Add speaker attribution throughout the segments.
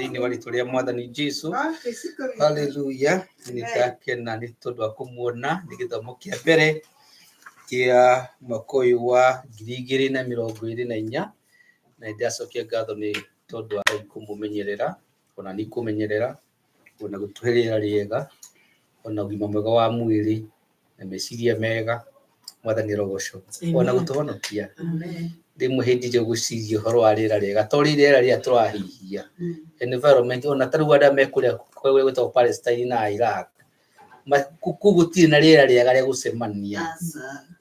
Speaker 1: Thĩinĩ wa rĩtwa rĩa Mwathani Jesu. Haleluya. Nĩ ndakena nĩ tondũ wa kũmuona. Nĩ gĩthomo kĩa mbere kĩa mwaka ũyũ wa 2024, na nĩ ndacokia ngatho nĩ tondũ wa Ngai kũmũmenyerera, ona niĩ kũmenyerera, ona gũtũhe rĩera rĩega, ona ũgima mwega wa mwĩrĩ na meciria mega. Mwathani arogocwo, ona gũtũhonokia. Rĩmwe hĩndĩ ĩrĩa ũgwĩciria ũhoro wa rĩera rĩega, to rĩera rĩrĩa tũrahihia, environment, ona ta rĩu arĩa me kũrĩa gwĩtagwo Palestine na Iraq, kũu gũtirĩ na rĩera rĩega rĩa gũcemania,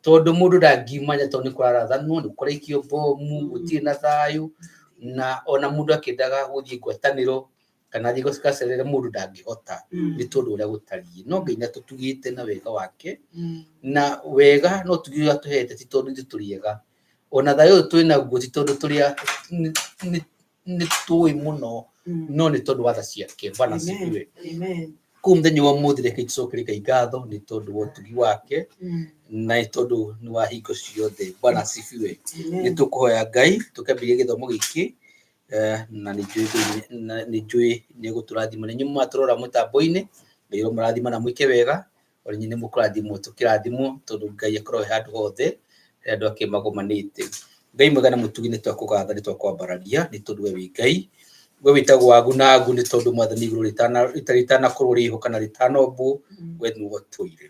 Speaker 1: tondũ mũndũ ndangiumanya tondũ nĩ kũrarathanwo, nĩ kũraikio bomu, gũtirĩ na thayũ, na ona mũndũ akĩendaga gũthiĩ ngwatanĩro kana athiĩ gacerere mũndũ ndangĩhota nĩ tondũ ũrĩa gũtariĩ. No Ngai nĩ atũtugĩte na wega wake, na wega no ũtugi ũrĩa atũhete ti tondũ ithuĩ tũrĩ ega, ona thayũ ũyũ twĩ naguo ti tondũ tũrĩ nĩ tũĩ mũno, no nĩ tondũ wa tha ciake. Bwana asifiwe. Kũu mũthenya wa ũmũthĩ reke tũcokerie Ngai ngatho nĩ tondũ wa ũtugi wake na nĩ tondũ nĩ wa hingo ciothe. Bwana asifiwe. Nĩ tũkũhoya Ngai tũkĩambĩrĩria gĩthomo gĩkĩ, na nĩ njũĩ nĩ njũĩ nĩ egũtũrathima. Na inyuĩ mũratũrora mũtambo-inĩ, Ngai aromũrathima na mwĩke wega, ona inyuĩ nĩ mũkũrathimwo tũkĩrathimwo tondũ Ngai akoragwo e handũ hothe rĩrĩa andũ ake magomanĩte. Ngai mwega na mũtugi, nĩ twakũgatha, nĩ twakwambararia nĩ tondũ we wĩ Ngai. We wĩtagwo wagu na agu nĩ tondũ Mwathani igũrũ rĩtanakorwo rĩho kana rĩtanombwo, we nĩwe ũtũire.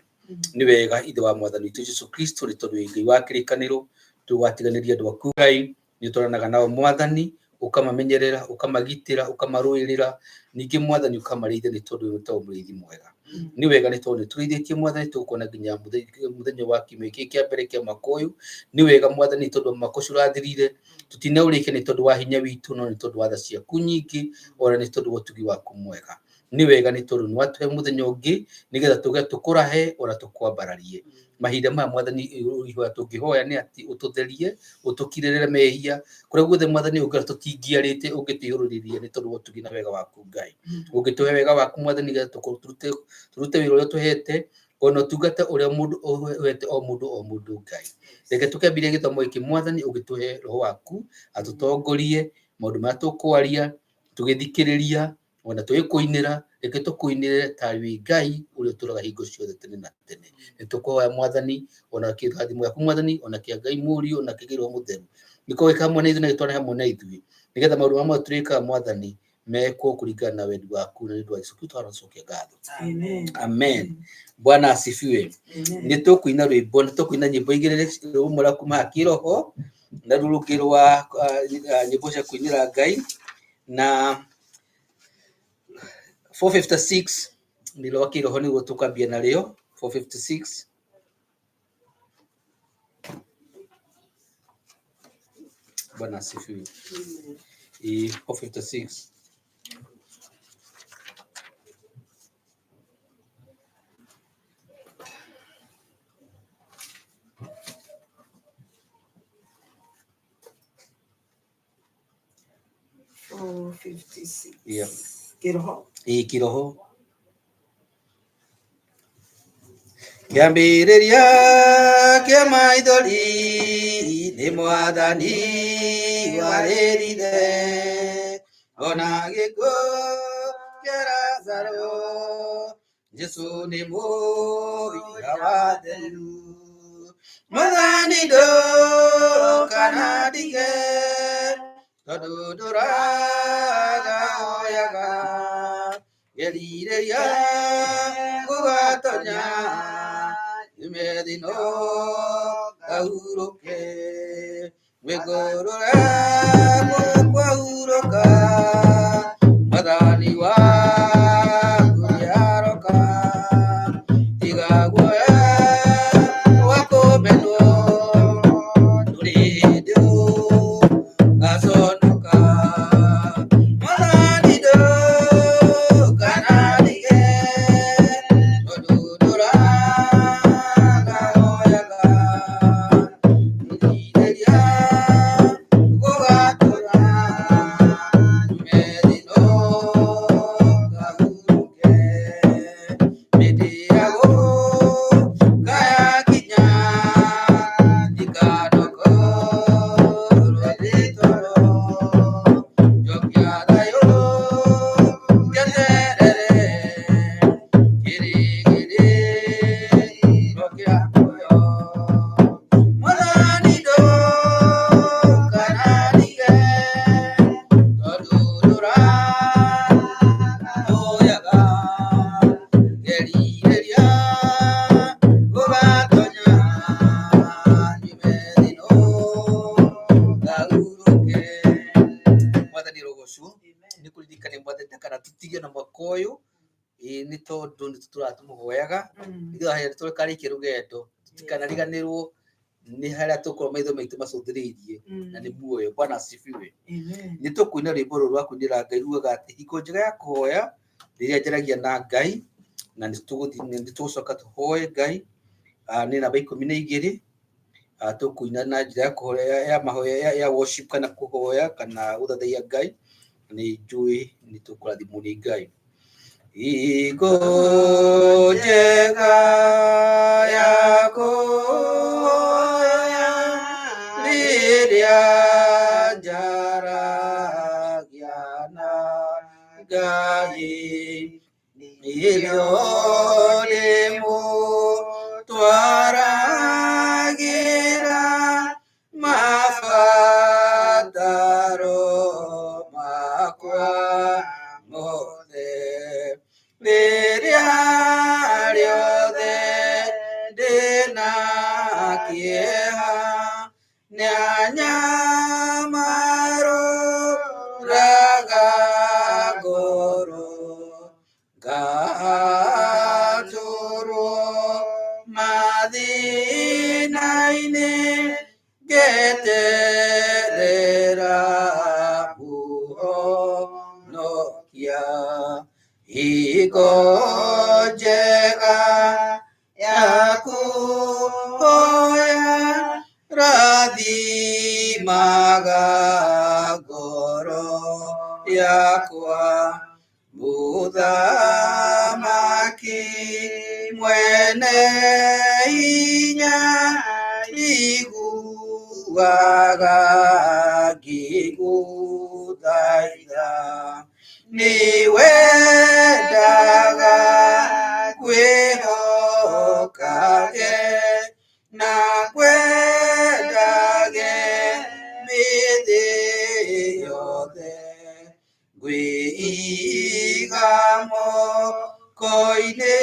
Speaker 1: Nĩ wega Ithe wa Mwathani witũ Jesu Kristo, nĩ tondũ wĩ Ngai wa kĩrĩkanĩro, ndũgatiganĩria andũ aku Ngai, nĩ ũtwaranaga nao Mwathani, ũkamamenyerera, ũkamagitĩra, ũkamarũĩrĩra, ningĩ Mwathani ũkamarĩithia nĩ tondũ wĩ wĩtagwo mũrĩithi mwega. Nĩ wega nĩ tondũ nĩ tũrĩithĩtie Mwathani, tũgũkuona nginya mũthenya wa kiumia gĩkĩ kĩa mbere kĩa mwaka ũyũ. Nĩ wega Mwathani tondũ mwaka ũcio ũrathirire, tũtinaũrĩkia nĩ tondũ wa hinya witũ, no nĩ tondũ wa tha ciaku nyingĩ, ona nĩ tondũ wa ũtugi waku mwega. Nĩ wega nĩ tondũ nĩ watũhe mũthenya ũngĩ nĩgetha tũge tũkũrahe ona tũkwambararie. Mahinda maya Mwathani, ihoya tũngĩhoya nĩ atĩ ũtũtherie, ũtũkirĩrĩre mehia kũrĩa guothe Mwathani ũngĩona tũtingĩarĩte, ũngĩtũihũrĩrĩria nĩ tondũ wa ũtugi na wega waku Ngai. Ũngĩtũhe wega waku Mwathani nĩgetha tũrute wĩra ũrĩa ũtũhete, ona ũtungata ũrĩa mũndũ ũhete o mũndũ o mũndũ Ngai. Reke tũkĩambĩrĩrie gĩthomo gĩkĩ Mwathani, ũngĩtũhe roho waku atũtongorie maũndũ marĩa tũkwaria, tũgĩthikĩrĩria, ona tũgĩkũinĩra. Reke tũkũinĩre ta wĩ Ngai ũrĩa ũtũraga hingo ciothe tene na tene. Nĩ tũkũhoya Mwathani, ona kĩrathimo gĩaku Mwathani, ona kĩa Ngai Mũriũ, ona kĩa Ngai Roho Mũtheru, gĩkorwo gĩ hamwe na ithuĩ na gĩtwarane hamwe na ithuĩ, nĩgetha maũndũ marĩa mothe tũrĩkaga Mwathani mekwo kũringana na wendi waku, na nĩ ũndũ wa Jesũ Kristo tũracokia ngatho. Amen. Bwana asifiwe. Nĩ tũkũina rwĩmbo, nĩ tũkũina nyĩmbo igĩrĩ, rũmwe rwa kuma kĩroho na rũu rũngĩ rwa nyĩmbo cia kũinĩra Ngai. Na 456 nĩ rwa kĩroho nĩguo tũkambia narĩo 456. Bwana asifiwe. 456.
Speaker 2: 456.
Speaker 1: Yeah.
Speaker 2: Kĩroho.
Speaker 1: Ĩĩ kĩroho. Kĩambĩrĩria kĩa maithori nĩ Mwathani warĩrire, ona gĩkuũ kĩa Lazaro, Jesu nĩ mũira wa theru. Mwathani ndũkanandige, tondũ ndũraga oyaga, ngerirĩria gũgatonya nyume thĩ-ĩno ngahurũke. Wĩngũrũre kwahurũka, Mwathani waku nĩaroka. Tiga guoya wa kũmenwo, ndũrĩ hĩndĩ ũgaconoka. Mwathani ndũkanandige, tondũ ndũraga oyaga. Ngirĩrĩria gũgatũra. Tũtigĩtigie na mwaka ũyũ, ĩĩ nĩ tondũ nĩ tũtũraga tũmũhoyaga nĩgetha hĩndĩ tũkarĩkia rũgendo tũtikanariganĩrwo nĩ harĩa tũkorwo maitho maitũ macũthĩrĩirie na nĩ muoyo. Bwana asifiwe. Nĩ tũkũina rwĩmbo rũrũ rwa kũinĩra Ngai rugaga atĩ hingo njega ya kũhoya rĩrĩa njaragia na Ngai, na nĩ tũgũthiĩ nĩ tũgũcoka tũhoe Ngai. Nĩ namba 12. Tũkũina na njĩra ya kũhoya ya mahoya ya worship kana kũhoya kana gũthathaiya Ngai. Nĩ njũĩ nĩ tũkũrathimwo nĩ Ngai. Hingo njega ya kũhoya rĩrĩa njaragia na Ngai, nĩrĩo rĩmũtwaragĩra mabataro makwa mothe, rĩrĩa rĩothe ndĩna kĩeha, nĩanyamarũraga ngoro, ngatũrwo mathĩna-inĩ, ngeterera mũhonokia. Hingo njega ya kũhoya rathimaga ngoro yakwa, Mũthamaki mwene hinya iguaga ngĩgũthaitha, nĩwendaga kwĩhokage na kwendage mĩthĩ yothe, ngwĩiga moko-inĩ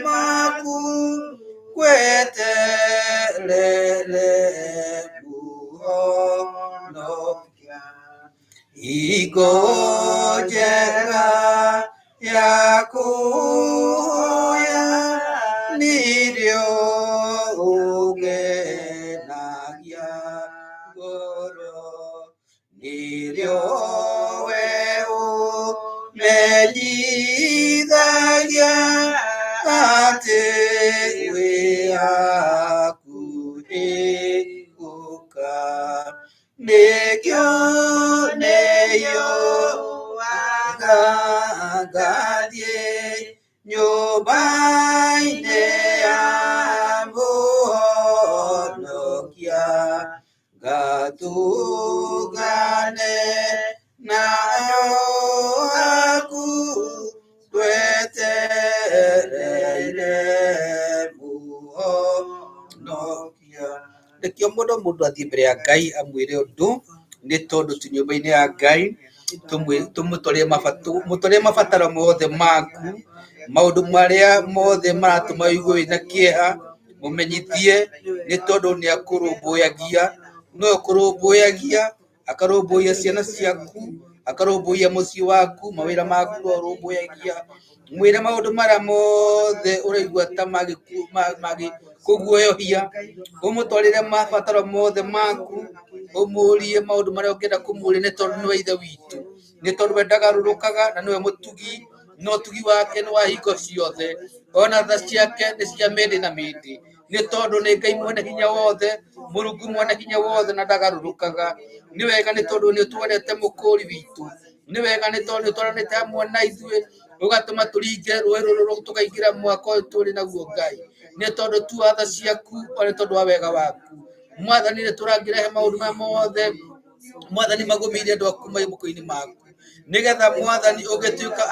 Speaker 1: maku, ngweterere mũhonokia. Hingo njega ya kũhoya nĩrĩo ũngenagia ngoro, nĩrĩo we ũmenyithagia atĩ wĩ hakuhĩ gũka, nĩkĩo nĩyũaga ngathiĩ nyũmba-inĩ ya mũhonokia, ngatũngane na andũ aku twetereire mũhonokia. Nĩkĩo mũno mũndũ athiĩ mbere ya Ngai amwĩre ũndũ, nĩ tondũ tu nyũmba-inĩ ya Ngai tũmũtwarĩre mabataro mothe maku, maũndũ marĩa mothe maratũma ũigue wĩna kĩeha, mũmenyithie, nĩ tondũ nĩ akũrũmbũyagia, nĩwe ũkũrũmbũyagia, akarũmbũiya ciana ciaku, akarũmbũiya mũciĩ waku, mawĩra maku nĩwe ũrũmbũyagia. Mwĩre maũndũ marĩa mothe ũraigua ta magĩkũguoyohia, ũmũtwarĩre mabataro mothe maku, ũmũrie maũndũ marĩa ũngĩenda kũmũria, nĩ tondũ nĩwe ithe witũ, nĩ tondũ we ndagarũrũkaga na nĩwe mũtugi, na ũtugi wake nĩ wa hingo ciothe, ona tha ciake nĩ cia mĩndĩ na mĩndĩ, nĩ tondũ nĩ Ngai mwene hinya wothe, Mũrungu mwene hinya wothe na ndagarũrũkaga. Nĩ wega nĩ tondũ nĩ ũtwendete mũkũri witũ, nĩ wega nĩ tondũ nĩ ũtwaranĩte hamwe na ithuĩ, ũgatũma tũringe rũĩ rũrũ tũkaingĩra mwaka ũyũ tũrĩ naguo Ngai, nĩ tondũ tu wa tha ciaku, ona nĩ tondũ wa wega waku. Mwathani nĩ tũrangĩrehe maũndũ maya mothe Mwathani magũmĩire andũ aku mai moko-inĩ maku, nĩgetha Mwathani ũngĩtuĩka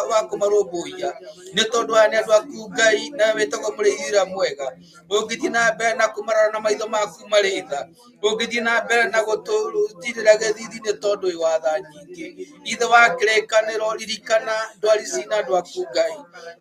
Speaker 1: wa kũmarũmbũiya, nĩ tondũ aya nĩ andũ aku Ngai, nawe wĩtagwo mũrĩithi ũrĩa mwega. Ũngĩthiĩ na mbere na kũmarora na maitho maku marĩ tha, ũngĩthiĩ na mbere na gũtũtirĩra gĩthithi, nĩ tondũ wĩ wa tha nyingĩ. Ithe wa kĩrĩkanĩro, ririkana ndwari cina andũ aku Ngai,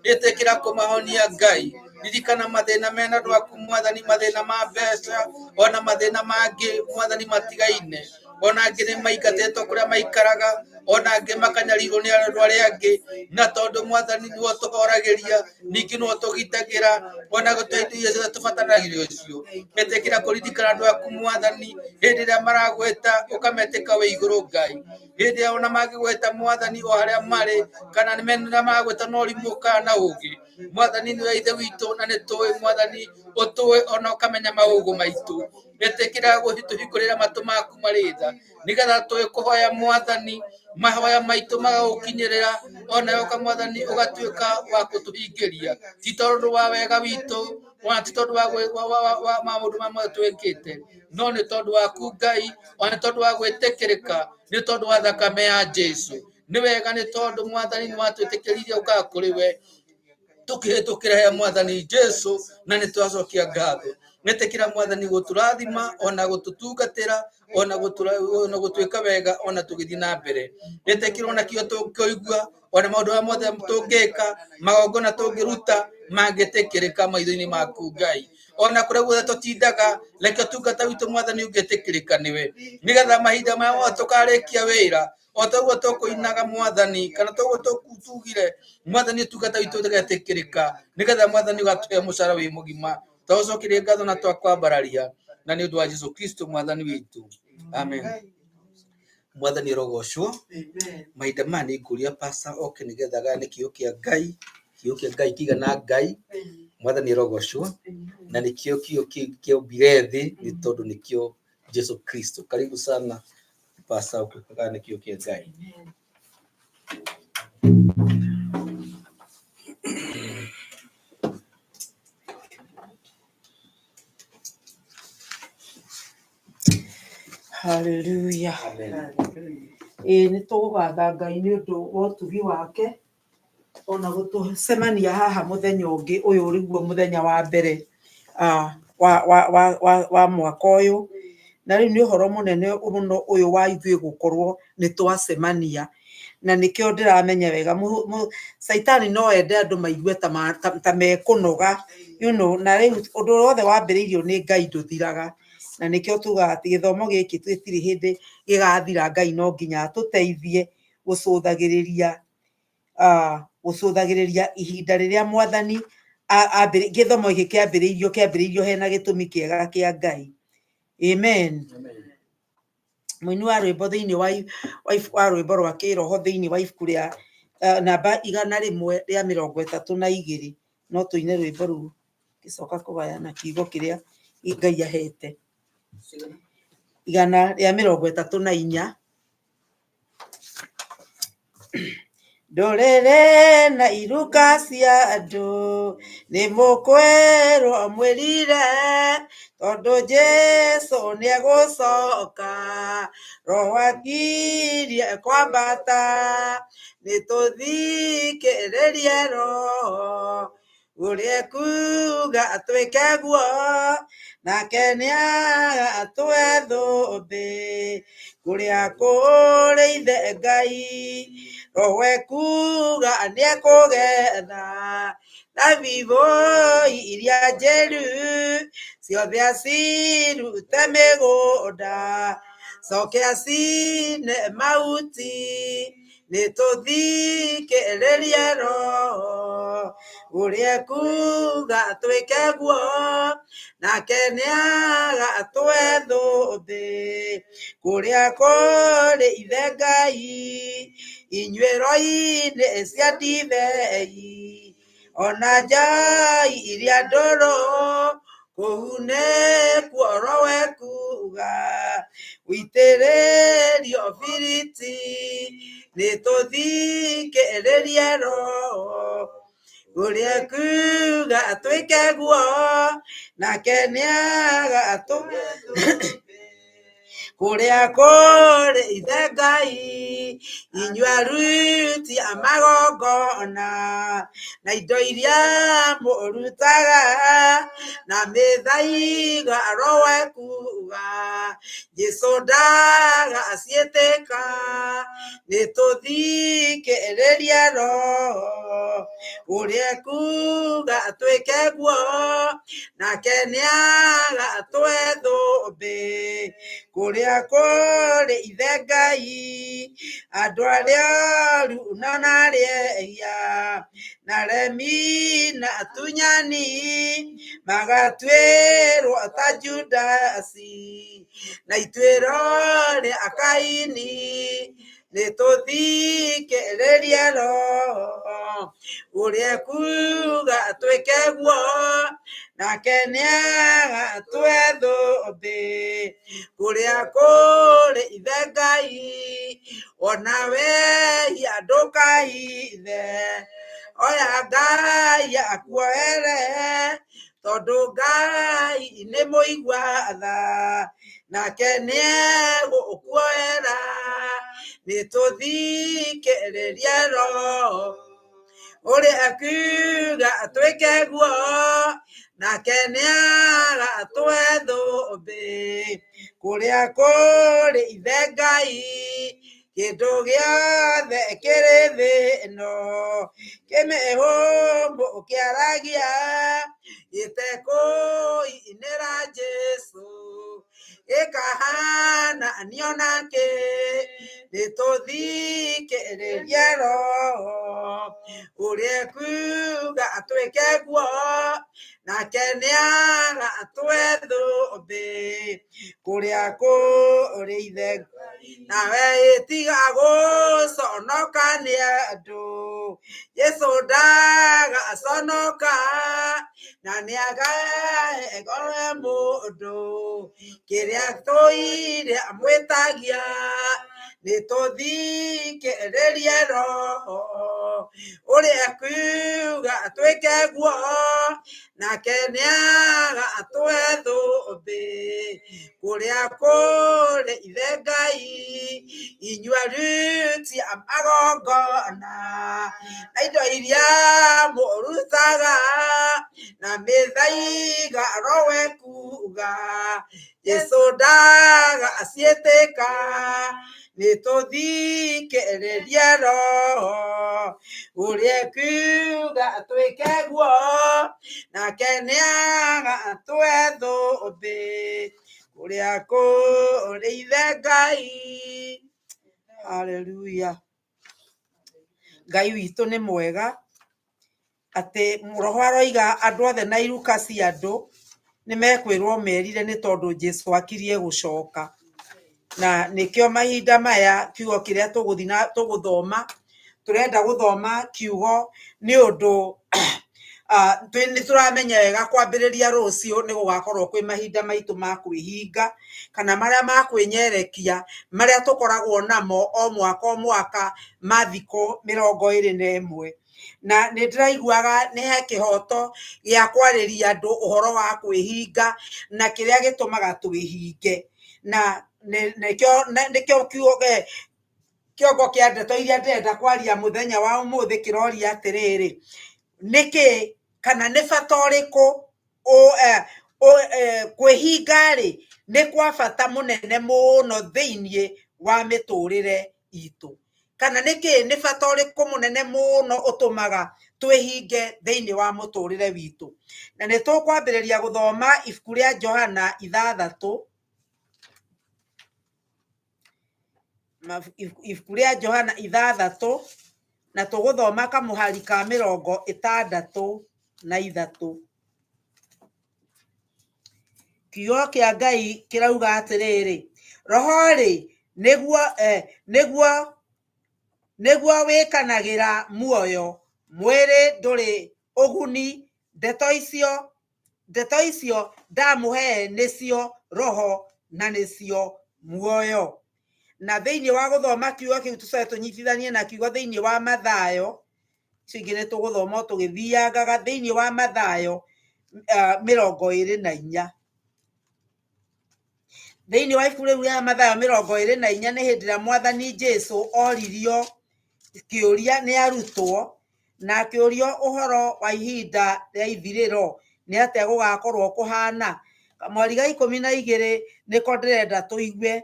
Speaker 1: ĩtĩkĩra kũmahonia Ngai. Ririkana mathĩna mena andũ aku Mwathani, mathĩna ma mbeca ona mathĩna mangĩ Mwathani matigaine, ona angĩ nĩ maingatĩtwo kũrĩa maikaraga, Ona angĩ makanyarirwo nĩ andũ arĩa angĩ, na tondũ Mwathani nĩwe ũtũhoragĩria, ningĩ nĩwe ũtũgitagĩra, ona gũtũhe indo iria ciothe tũbataragio icio. Ĩtĩkĩra kũririkana andũ aku Mwathani, hĩndĩ ĩrĩa maragwĩta ũkametĩka wĩ igũrũ Ngai. Hĩndĩ ĩrĩa ona mangĩgwĩta Mwathani o harĩa marĩ, kana nĩ maragwĩta na ũrimũ kana na ũũgĩ. Mwathani nĩwe Ithe witũ na nĩ tũĩ Mwathani, ũtũĩ ona ũkamenya maũgũ maitũ. Ĩtĩkĩra gũtũhingũrĩra matũ maku marĩ tha, nĩgetha tũĩ kũhoya Mwathani, mahoya maitũ magagũkinyĩrĩra, ona ũka Mwathani ũgatuĩka wa kũtũhingĩria, ti tondũ wa wega witũ, ona ti tondũ wa maũndũ marĩa mothe twĩkĩte, no nĩ tondũ waku Ngai, ona nĩ tondũ wa gwĩtĩkĩrĩka, nĩ tondũ wa thakame ya Jesu. Nĩ wega nĩ tondũ Mwathani nĩ watwĩtĩkĩririe ũkaga kũrĩ we, tukĩhĩtũkĩra he Mwathani Jesu, na nĩ twacokia ngatho. Nĩtĩkĩra Mwathani gũtũrathima, ona gũtũtungatĩra, ona gũtwĩka wega, ona tũgĩthiĩ na mbere. Nĩtĩkĩra ona kĩo tũngĩigua, ona maũndũ marĩa mothe tũngĩka, magongona tũngĩruta, mangĩtĩkĩrĩka maitho-inĩ maku Ngai. Ona kũrĩa guothe tũtindaga, reke ũtungata witũ Mwathani ũngĩtĩkĩrĩka nĩwe, nĩgetha mahinda maya mothe tũkarĩkia wĩra, o toguo tũkũinaga Mwathani, kana toguo tũtugire Mwathani ũtungata witũ ũgetĩkĩrĩka, nĩgetha Mwathani ũgatũhe mũcara wĩ mũgima. Tũgũcokerie ngatho na twakwambararia, na nĩ ũndũ wa Jesu Kristo Mwathani witũ, amen. Mwathani arogocwo. Mahinda maya nĩ ngũria pastor oke nĩgetha agayane kiugo kĩa Ngai, kiugo kĩa Ngai kĩigana Ngai. Mwathani arogocwo, na nĩkĩo kiugo kĩombire thĩ, nĩ tondũ nĩkĩo Jesu Kristo. Karibu sana pastor, oke agayane kiugo kĩa Ngai.
Speaker 2: Hallelujah.
Speaker 1: Amen.
Speaker 2: Ĩĩ nĩ tũgũgatha Ngai nĩ ũndũ wa ũtugi wake, ona gũtũcemania haha mũthenya ũngĩ ũyũ ũrĩguo mũthenya wa mbere wa mwaka ũyũ. Na rĩu nĩ ũhoro mũnene mũno ũyũ wa ithuĩ gũkorwo nĩ twacemania, na nĩkĩo ndĩramenya wega Caitani no ende andũ maigue ta mekũnoga, you know, na rĩu ũndũ wothe wambĩrĩirio nĩ Ngai ndũthiraga. Na nĩkĩo tugaga atĩ gĩthomo gĩkĩ gĩtirĩ hĩndĩ gĩgathira, Ngai no nginya atũteithie gũcũthagĩrĩria ihinda rĩrĩa Mwathani gĩthomo gĩkĩ kĩambĩrĩirio hena gĩtũmi kĩega kĩa Ngai. Amen. Mũini wa rwĩmbo thĩinĩ wa rwĩmbo rwa kĩroho thĩinĩ wa ibuku rĩa namba 132, no tũine rwĩmbo rũu ngĩcoka kũgayana kiugo kĩrĩa Ngai ahete. 134. Ndũrĩrĩ na iruka cia andũ nĩ mũkwĩrwo mwĩrire, tondũ Jesu nĩegũcoka, Roho akirie kwambata, nĩ tũthikĩrĩrie Roho ũrĩa ekuga twĩke guo, nake nĩagatũhe thũmbĩ kũrĩa kũrĩ Ithe Ngai. Roho ekuga nĩekũgetha thabibũ iria njĩru, ciothe acirute mĩgũnda, coke acine mahuti, nĩ tũthikĩrĩrie Roho ũrĩa ekuga twĩke guo, nake nĩagatũhe thũmbĩ kũrĩa kũrĩ Ithe Ngai. Inyuĩ roinĩ cia ndibei, ona njai iria ndũrũ, kũu nĩkuo Roho ekuga ũitĩrĩrio biriti, nĩ tũthikĩrĩrie Roho ũrĩa ekuga twĩke guo, nake nĩagatũhe kũrĩa kũrĩ Ithe Ngai. Inyuĩ aruti a magongona, na indo iria mũrutaga, na mĩthaiga Roho ekuga, Jesu ndagaciĩtĩka, nĩ tũthikĩrĩrie Roho Ũrĩa ekuga twĩke guo, nake nĩagatũhe thũmbĩ. Kũrĩa kũrĩ ithe Ngai, andũ arĩa oru na arĩa ehia, na aremi na atunyani, magatuĩrwo ta Judasi, na ituĩro rĩa Kaini, nĩtũthikĩrĩrie Roho. Ũrĩa ekuga twĩke guo, nake nĩagatũhe thũmbĩ. Kũrĩa kũrĩ ithe Ngai, ona wehia ndũkaithe. Oya Ngai akuoere, tondũ Ngai nĩ mũigua tha, nake nĩegũkuoera. Nĩtũthikĩrĩrie Roho. Ũrĩa ekuga twĩke guo, nake nĩagatũhe thũmbĩ. Kũrĩa kũrĩ ithe Ngai, kĩndũ gĩothe kĩrĩ thĩ ĩno, kĩmĩhũmũ kĩaragia, gĩtekũinĩra Jesũ, gĩkahananio nake. Nĩtũthikĩrĩrie Roho. Ũrĩa ekuga twĩke guo, nake nĩagatũhe thũmbĩ. Kũrĩa kũrĩ ithe nawe ĩtiga gũconoka nĩ andũ. Jesũ ndagaconoka, na nĩagae mũndũ. Kĩrĩa tũire amwĩtagia, nĩtũthikĩrĩrie Roho. Ũrĩa ekuga twĩke guo, nake nĩagatũhe thũmbĩ. Kũrĩa kũrĩ ithe Ngai, inyuĩ aruti a magongona, na indo iria mũrutaga, na mĩthaiga Roho ekuga, Jesũ ndagaciĩtĩka. Nĩtũthikĩrĩrie Roho. Ũrĩa ekuga twĩke guo, nake nĩagatũhe thũmbĩ. Kũrĩa kũrĩ ithe Ngai. Haleluya. Ngai witũ nĩ mwega, atĩ Roho aroiga andũ othe na iruka cia andũ nĩ mekwĩrwo merire nĩ tondũ Jesũ akirie gũcoka. Na nĩkĩo mahinda maya kiugo kĩrĩa tũgũthiĩ na tũgũthoma, tũrenda gũthoma kiugo nĩ ũndũ nĩ tũramenya wega kwambĩrĩria rũciũ nĩ gũgakorwo kwĩ mahinda maitũ ma kwĩhinga, kana marĩa ma kwĩnyerekia, marĩa tũkoragwo namo o mwaka o mwaka ma thikũ 21. Na nĩ ndĩraiguaga nĩ he kĩhoto gĩa kwarĩria andũ ũhoro wa kwĩhinga na kĩrĩa gĩtũmaga twĩhinge. Na nĩkĩo kiugo kĩongo kĩa ndeto iria ndĩrenda kwaria mũthenya wa ũmũthĩ kĩroria atĩrĩrĩ, nĩkĩ kana nĩ bata ũrĩkũ kwĩhinga rĩ nĩ kwa bata mũnene mũno thĩiniĩ wa mĩtũrĩre itũ, kana nĩkĩ nĩ bata ũrĩkũ mũnene mũno ũtũmaga twĩhinge thĩiniĩ wa mũtũrĩre witũ. Na nĩ tũkwambĩrĩria gũthoma ibuku rĩa Johana 6, ibuku rĩa Johana 6, na tũgũthoma kamũhari ka 63. Kiugo kĩa Ngai kĩrauga atĩrĩrĩ, Roho rĩ nĩguo wĩkanagĩra muoyo, mwĩrĩ ndũrĩ ũguni. Ndeto icio ndamũhe nĩcio Roho na nĩcio muoyo. Na thĩinĩ wa gũthoma kiugo kĩu tũcoke tũnyitithanie na kiugo thĩinĩ wa Mathayo, icio ingĩ nĩ tũgũthoma o tũgĩthiangaga. Thĩinĩ wa Mathayo 24, thĩinĩ wa ibuku rĩu rĩa Mathayo 24, nĩ hĩndĩ ĩrĩa Mwathani Jesu oririo kĩũria nĩ arutwo, na akĩũrio ũhoro wa ihinda rĩa ithirĩro nĩ atĩa gũgakorwo kũhana. Kamweri ga 12 nĩko ndĩrenda tũigue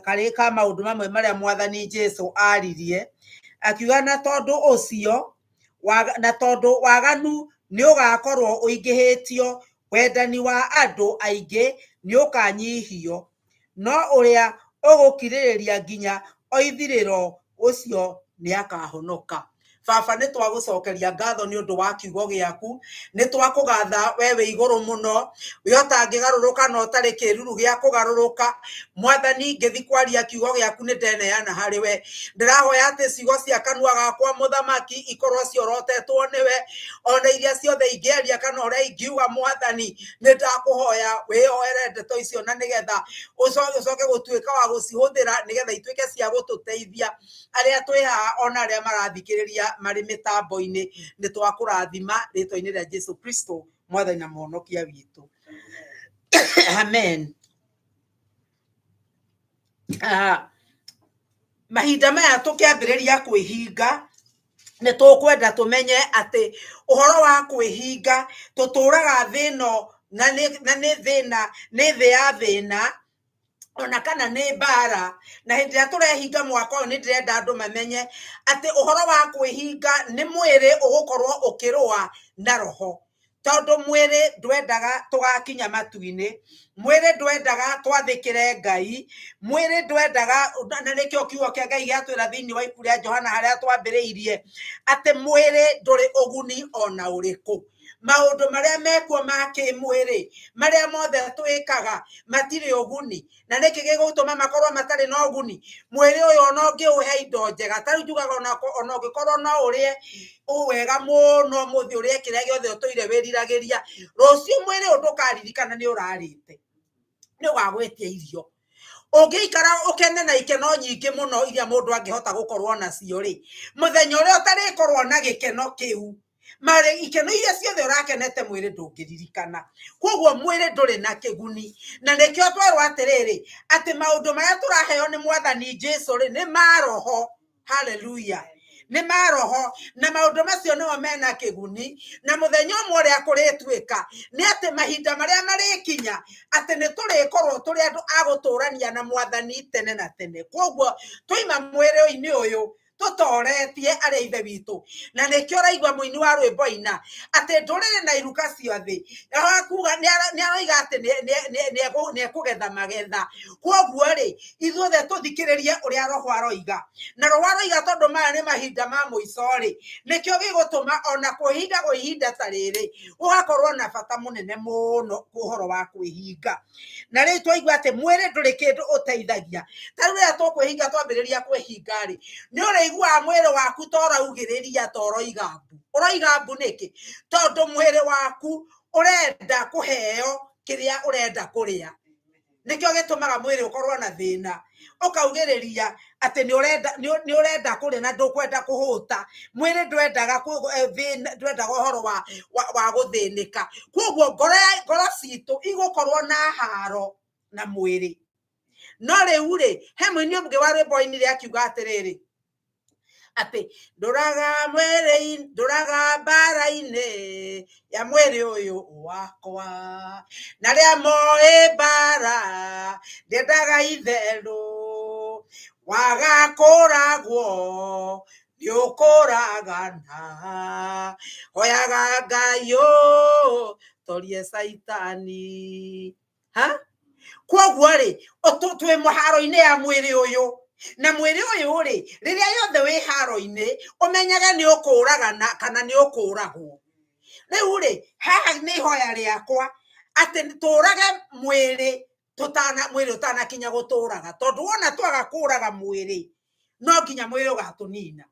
Speaker 2: karĩ ka maũndũ mamwe marĩa Mwathani Jesu aririe, akiuga na tondũ ũcio Na tondũ waganu nĩ ũgakorwo ũingĩhĩtio, wendani wa andũ aingĩ nĩ ũkanyihio, no ũrĩa ũgũkirĩrĩria nginya o ithirĩro, ũcio nĩ akahonoka. Baba, nĩ twagũcokeria ngatho nĩ ũndũ wa kiugo gĩaku, nĩ twakũgatha we wĩ igũrũ mũno, we ũtangĩgarũrũka na ũtarĩ kĩruru gĩa kũgarũrũka. Mwathani, ngĩthi kwaria kiugo gĩaku nĩ ndeneana harĩ we. Ndĩrahoya atĩ ciugo cia kanua gakwa, mũthamaki, ikorwo ciorotetwo nĩwe, ona iria ciothe ingĩaria kana ũrĩa ingiuga. Mwathani, nĩ ndakũhoya wĩyoere ndeto icio na nĩgetha ũcoke gũtuĩka wa gũcihũthĩra nĩgetha ituĩke cia gũtũteithia arĩa twĩ haha ona arĩa marathikĩrĩria marĩ mĩtambo-inĩ. Nĩ twakũrathima rĩtwa-inĩ rĩa Jesu Kristo, mwathani na mũhonokia witũ, amen. Mahinda maya tũkĩambĩrĩria kwĩhinga, nĩ tũkwenda tũmenye atĩ ũhoro wa kwĩhinga, tũtũraga thĩ ĩno na nĩ thĩna, nĩ thĩ ya thĩna ona kana nĩ mbara. Na hĩndĩ ĩrĩa tũrehinga mwaka ũyũ, nĩ ndĩrenda andũ mamenye atĩ ũhoro wa kwĩhinga nĩ mwĩrĩ ũgũkorwo ũkĩrũa na roho, tondũ mwĩrĩ ndwendaga tũgakinya matu-inĩ, mwĩrĩ ndwendaga twathĩkĩre Ngai, mwĩrĩ ndwendaga. Na nĩkĩo kiugo kĩa Ngai gĩatwĩra thĩinĩ wa ibuku rĩa Johana harĩa twambĩrĩirie atĩ mwĩrĩ ndũrĩ ũguni ona ũrĩkũ. Maũndũ marĩa mekuo ma kĩmwĩrĩ, marĩa mothe twĩkaga, matirĩ ũguni. Na nĩkĩ gĩgũtũma makorwo matarĩ na ũguni? Mwĩrĩ ũyũ ona ũngĩũhe indo njega, ta rĩu njugaga ona ũngĩkorwo no ũrĩe wega mũno ũmũthĩ, ũrĩe kĩrĩa gĩothe ũtũire wĩriragĩria, rũciũ mwĩrĩ ũyũ ndũkaririkana nĩ ũrarĩte, nĩ ũgagwĩtia irio. Ũngĩikara ũkene na ikeno nyingĩ mũno iria mũndũ angĩhota gũkorwo nacio rĩ, mũthenya ũrĩa ũtarĩkorwo na gĩkeno kĩu, marĩ ikeno iria ciothe ũrakenete, mwĩrĩ ndũngĩririkana. Koguo mwĩrĩ ndũrĩ na kĩguni. Na nĩkĩo twerwo atĩrĩrĩ, atĩ maũndũ marĩa tũraheo nĩ mwathani Jesu rĩ, nĩ ma roho. Haleluya! Nĩ ma roho, na maũndũ macio nĩmo mena kĩguni. Na mũthenya ũmwe ũrĩa kũrĩtuĩka nĩ atĩ mahinda marĩa marĩkinya atĩ nĩ tũrĩkorwo tũrĩ andũ a gũtũrania na mwathani tene na tene. Koguo twaima mwĩrĩ-inĩ ũyũ tũtoretie arĩa ithe witũ. Na nĩkĩo ũraigua mũini wa rwĩmbo aina atĩ ndũrĩrĩ na iruka cia thĩ, akuga nĩ aroiga atĩ nĩ ekũgetha magetha. Koguo rĩ, ithuothe tũthikĩrĩrie ũrĩa roho aroiga. Na roho aroiga tondũ maya nĩ mahinda ma mũico rĩ, nĩkĩo gĩgũtũma ona kwĩhinga kwa ihinda ta rĩrĩ gũgakorwo na bata mũnene mũno, ũhoro wa kwĩhinga. Na rĩu twaigua atĩ mwĩrĩ ndũrĩ kĩndũ ũteithagia. Ta rĩu rĩrĩa tũkwĩhinga, twambĩrĩria kwĩhinga rĩ, nĩ ũrĩiguaga mwĩrĩ waku ta ũraugĩrĩria, ta ũroiga mbu. Ũroiga mbu nĩkĩ? Tondũ mwĩrĩ waku ũrenda kũheo kĩrĩa ũrenda kũrĩa. Nĩkĩo gĩtũmaga mwĩrĩ ũkorwo na thĩna, ũkaugĩrĩria atĩ nĩ ũrenda kũrĩa na ndũkwenda kũhũta. Mwĩrĩ ndwendaga ndwendaga ũhoro wa gũthĩnĩka. Koguo ngoro citũ igũkorwo na haro na mwĩrĩ. No rĩu rĩ, he mũini ũngĩ wa rwĩmbo ainire akiuga atĩrĩrĩ, atĩ ndũraga mwĩrĩ, ndũraga mbara-inĩ ya mwĩrĩ ũyũ wakwa, na rĩa moĩ mbara ndiendaga itherũ, waga kũragwo nĩ ũkũragana, hoyaga Ngai ũ torie Caitani ha. Koguo rĩ, twĩ mũharo-inĩ ya mwĩrĩ ũyũ. Na mwĩrĩ ũyũ rĩ, rĩrĩa yothe wĩ haro-inĩ, ũmenyage nĩ ũkũragana kana nĩ ũkũragwo. Rĩu rĩ, haha nĩ ihoya rĩakwa atĩ tũrage mwĩrĩ tũtana, mwĩrĩ ũtanakinya gũtũraga, tondũ wona twaga kũraga mwĩrĩ, no nginya mwĩrĩ ũgatũnina.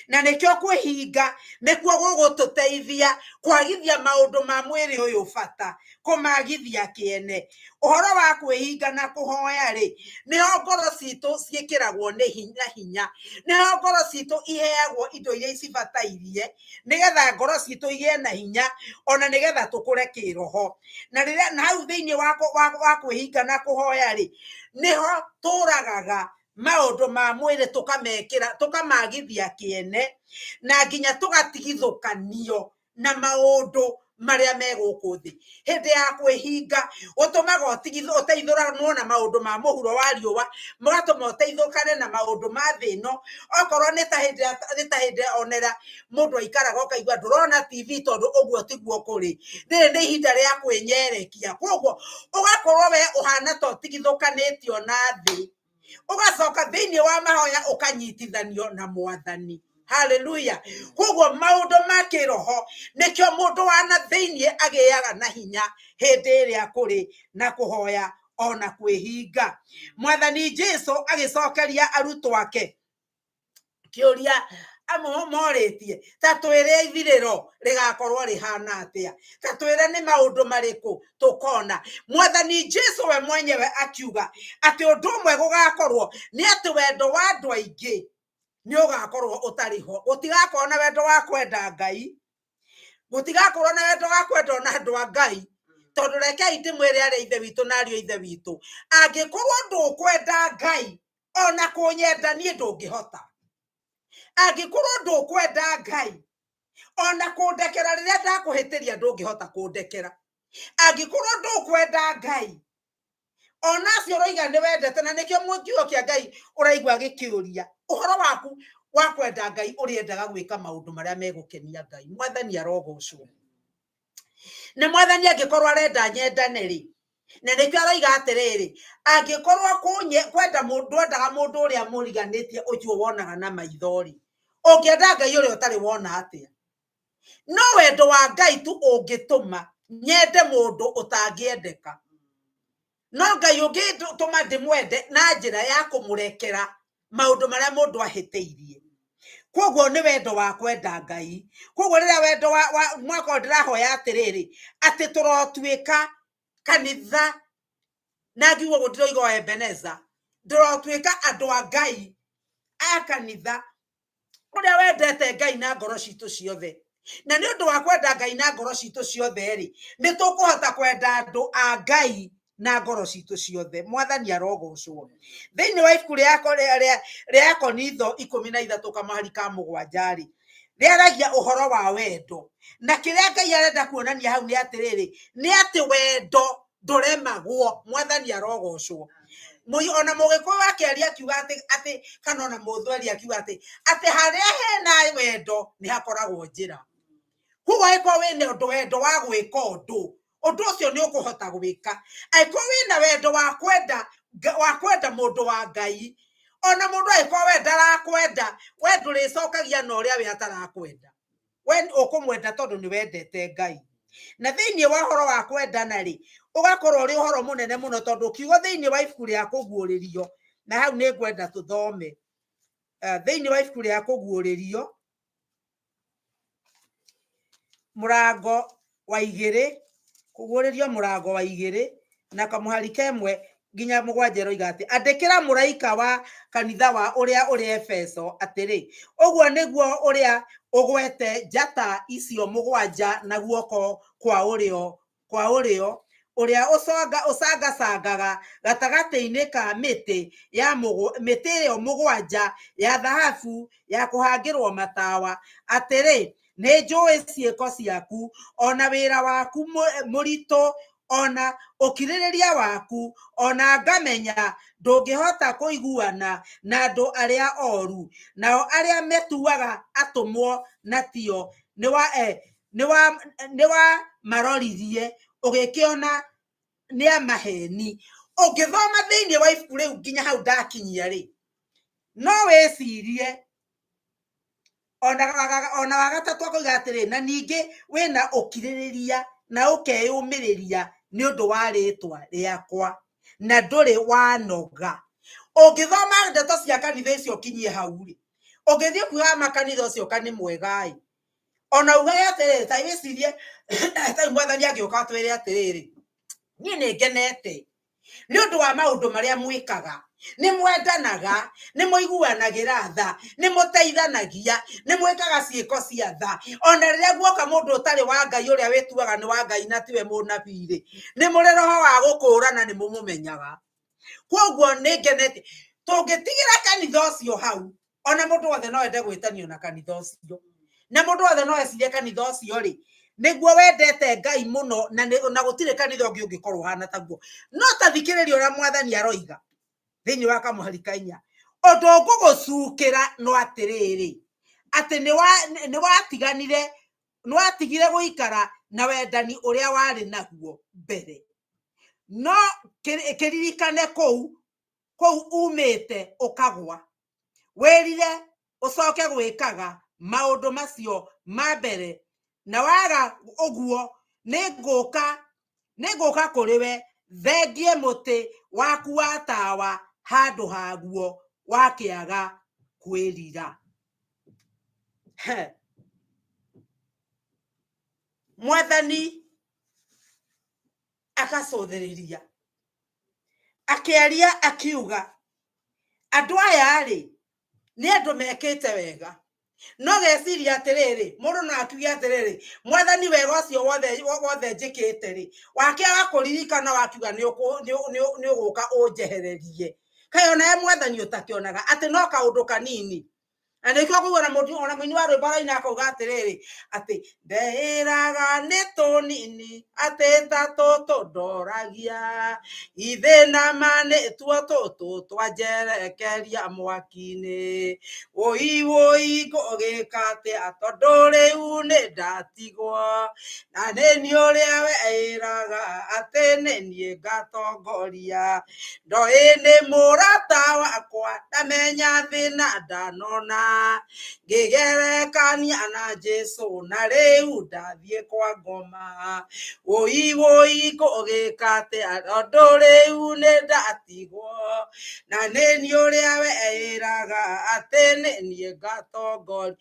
Speaker 2: Na nĩkĩo kwĩhinga nĩkuo gũgũtũteithia kwagithia maũndũ ma mwĩrĩ ũyũ bata, kũmagithia kĩene. Ũhoro wa kwĩhinga na kũhoya rĩ, nĩho ngoro citũ ciĩkĩragwo nĩ hinya hinya, nĩho ngoro citũ iheagwo indo iria icibatairie nĩgetha ngoro citũ igĩe na hinya, ona nĩgetha tũkũre kĩroho. Na rĩrĩa na hau thĩinĩ wa kwĩhinga na kũhoya rĩ, nĩho tũragaga maũndũ ma mwĩrĩ, tũkamekĩra, tũkamagithia kĩene, na nginya tũgatigithũkanio na maũndũ. marĩa me gũkũ thĩ. Hĩndĩ ya kwĩhinga gũtũmaga ũteithũranwo na maũndũ ma mũhuro wa riũa, mũgatũma ũteithũkane na maũndũ ma thĩ ĩno. Okorwo nĩ ta hĩndĩ nĩ ta hĩndĩ onera mũndũ aikaraga ũkaigua ndũrona TV tondũ ũguo tiguo kũrĩ. Rĩrĩ nĩ ihinda rĩa kwĩnyerekia, koguo ũgakorwo we ũhana ta ũtigithũkanĩtio na thĩ, ũgacoka thĩinĩ wa mahoya ũkanyitithanio na Mwathani. Haleluya. Koguo maũndũ ma kĩroho nĩkĩo mũndũ wa na thĩinĩ agĩaga na hinya hĩndĩ ĩrĩa kũrĩ na kũhoya ona kwĩhinga. Mwathani Jesu agĩcokeria arutwo ake kĩũria amwe morĩtie, ta twĩre ithirĩro rĩgakorwo rĩhana atĩa, ta twĩre nĩ maũndũ marĩkũ tũkona. Mwathani Jesu we mwenyewe akiuga atĩ ũndũ ũmwe gũgakorwo nĩ atĩ wendo wa andũ aingĩ nĩ ũgakorwo ũtarĩ ho. Gũtigakorwo na wendo wa kwenda Ngai, gũtigakorwo na wendo wa kwenda ona andũ a Ngai, tondũ rekei ndĩmwĩre arĩa ithe witũ na ariũ a ithe witũ, angĩkorwo ndũkwenda Ngai ona kũnyenda niĩ ndũngĩhota. Angĩkorwo ndũkwenda Ngai ona kũndekera rĩrĩa ndakũhĩtĩria ndũngĩhota kũndekera. Angĩkorwo ndũkwenda Ngai ona acio ũroiga nĩ wendete, na nĩkĩo kiugo kĩa Ngai ũraigua gĩkĩũria ũhoro waku wa kwenda Ngai, ũrĩendaga gwĩka maũndũ marĩa megũkenia Ngai. Mwathani arogocwo. Na Mwathani angĩkorwo arenda nyendane rĩ, na nĩkĩo aroiga atĩrĩrĩ, angĩkorwo kwenda mũndũ, ndwendaga mũndũ ũrĩa mũriganĩtie ũcio wonaga na maitho rĩ, ũngĩenda Ngai ũrĩa ũtarĩ wona atĩa? No wendo wa Ngai tu ũngĩtũma nyende mũndũ ũtangĩendeka. No Ngai ũngĩtũma ndĩmwende na njĩra ya kũmũrekera maũndũ marĩa mũndũ ahĩtĩirie. Koguo nĩ wendo wa kwenda Ngai. Koguo rĩrĩa wendo wa mwaka ũyũ ndĩrahoya atĩrĩrĩ, atĩ tũrotuĩka kanitha, na ngiuga ũguo ndĩroiga o Ebeneza, ndĩrotuĩka andũ a Ngai a kanitha ũrĩa wendete Ngai na ngoro citũ ciothe. Na nĩ ũndũ wa kwenda Ngai na ngoro citũ ciothe rĩ, nĩ tũkũhota kwenda andũ a Ngai na ngoro citũ ciothe. Mwathani arogocwo. Thĩinĩ wa ibuku rĩa Korintho 13 kamũhari ka 7 rĩ, rĩaragia ũhoro wa wendo. Na kĩrĩa Ngai arenda kuonania hau nĩ atĩrĩrĩ, nĩ atĩ wendo ndũremagwo. Mwathani arogocwo. Ona mũgĩkũyũ akĩaria akiuga atĩ kana ona mũthweri akiuga atĩ harĩa hena wendo nĩ hakoragwo njĩra. Koguo angĩkorwo wĩna ũndũ wendo wa gwĩka ũndũ, ũndũ ũcio nĩ ũkũhota gwĩka. Angĩkorwo wĩna wendo wa kwenda wa kwenda mũndũ wa Ngai, ona mũndũ angĩkorwo we ndarakwenda, we ndũrĩcokagia na ũrĩa we atarakwenda. We ũkũmwenda tondũ nĩ wendete Ngai. Na thĩinĩ wa ũhoro wa kwendana rĩ, ũgakorwo ũrĩ ũhoro mũnene mũno, tondũ kiugo thĩinĩ wa ibuku rĩa Kũguũrĩrio, na hau nĩ ngwenda tũthome. Thĩinĩ wa ibuku rĩa Kũguũrĩrio, mũrango wa 2, Kũguũrĩrio mũrango wa 2, na kamũhari kemwe nginya 7 ĩroiga atĩ, andĩkĩra mũraika wa kanitha wa ũrĩa ũrĩ Efeso atĩrĩ, ũguo nĩguo ũrĩa ũgwete njata icio 7 na guoko kwa ũrĩo, ũrĩa ũcangacangaga gatagatĩ-inĩ ka mĩtĩ ĩyo 7 ya thahabu ya kũhangĩrwo matawa, atĩrĩ, nĩ njũĩ ciĩko ciaku, ona wĩra waku mũritũ, ona ũkirĩrĩria waku, ona ngamenya ndũngĩhota kũiguana na andũ arĩa oru, nao arĩa metuaga atũmwo na tio nĩ wa maroririe, ũgĩkĩona nĩ amaheni. Ũngĩthoma thĩinĩ wa ibuku rĩu nginya hau ndakinyia rĩ, no wĩcirie ona wa gatatũ akoiga atĩrĩ, na ningĩ wĩna ũkirĩrĩria na ũkeyũmĩrĩria nĩ ũndũ wa rĩtwa rĩakwa, na ndũrĩ wanoga. Ũngĩthoma ndeto cia kanitha icio ũkinyie hau rĩ, ũngĩthiĩ kuga makanitha ũcio ka nĩ mwega ĩ, ona ugage atĩrĩrĩ, ta wĩcirie ta Mwathani angĩũka atwĩre atĩrĩrĩ, niĩ nĩ ngenete nĩ ũndũ wa maũndũ marĩa mwĩkaga, nĩ mwendanaga, nĩ mũiguanagĩra tha, nĩ mũteithanagia, nĩ mwĩkaga ciĩko cia tha. Ona rĩrĩa guoka mũndũ ũtarĩ wa Ngai ũrĩa wĩtuaga nĩ wa Ngai na tiwe mũnabii rĩ, nĩ mũrĩ roho wa gũkũũrana, nĩ mũmũmenyaga. Koguo nĩ ngenete tũngĩtigĩra kanitha ũcio hau, ona mũndũ wothe no ende gwĩtanio na kanitha ũcio. Na mũndũ wothe no ecirie kanitha ũcio rĩ, nĩguo wendete Ngai mũno, na na gũtirĩ kanitha ũngĩ ũngĩkorwo ũhana taguo. No ta thikĩrĩria ũrĩa mwathani aroiga thĩinĩ wa kamũhari ka inya, ũndũ ngũgũcukĩra no atĩrĩrĩ, atĩ nĩ watiganire, nĩ watigire gũikara na wendani ũrĩa warĩ naguo mbere. No kĩririkane kũu kũu umĩte ũkagwa, wĩrire ũcoke gwĩkaga maũndũ macio ma mbere, na waga ũguo nĩngũka kũrĩ we thengie mũtĩ waku wa tawa handũ haguo wakĩaga kwĩrira. He. Mwathani akacũthĩrĩria akĩaria akiuga, andũ aya rĩ nĩ andũ mekĩte wega. No geciria atĩrĩrĩ, mũndũ no akiuge atĩrĩrĩ, mwathani wega ũcio wothe wothe njĩkĩte rĩ, wakĩaga kũririkana wakiuga nĩ ũgũka ũnjehererie. Kaĩ onawe mwathani ũtakĩonaga atĩ no kaũndũ kanini. Na nĩkĩo kũigua na mũndũ ona mũini wa rwĩmbo araina akauga atĩrĩrĩ, atĩ ndeĩraga nĩ tũnini atĩ ta tũtũ ndoragia, ithe na ma nĩ tuo tũtũ twanjerekeria mwaki-inĩ. Wũi wũi ngũgĩka atĩa tondũ rĩu nĩ ndatigwo, na nĩ niĩ ũrĩa weĩraga atĩ nĩ niĩ ngatongoria. Ndoĩ nĩ mũrata wakwa ndamenya thĩna ndanona, ngĩgerekania na Jesũ na rĩu ndathiĩ kwa ngoma. Wũi wũi ngũgĩka atĩa tondũ rĩu nĩ ndatigwo, na nĩ niĩ ũrĩa weĩraga atĩ nĩ niĩ ngatongoria.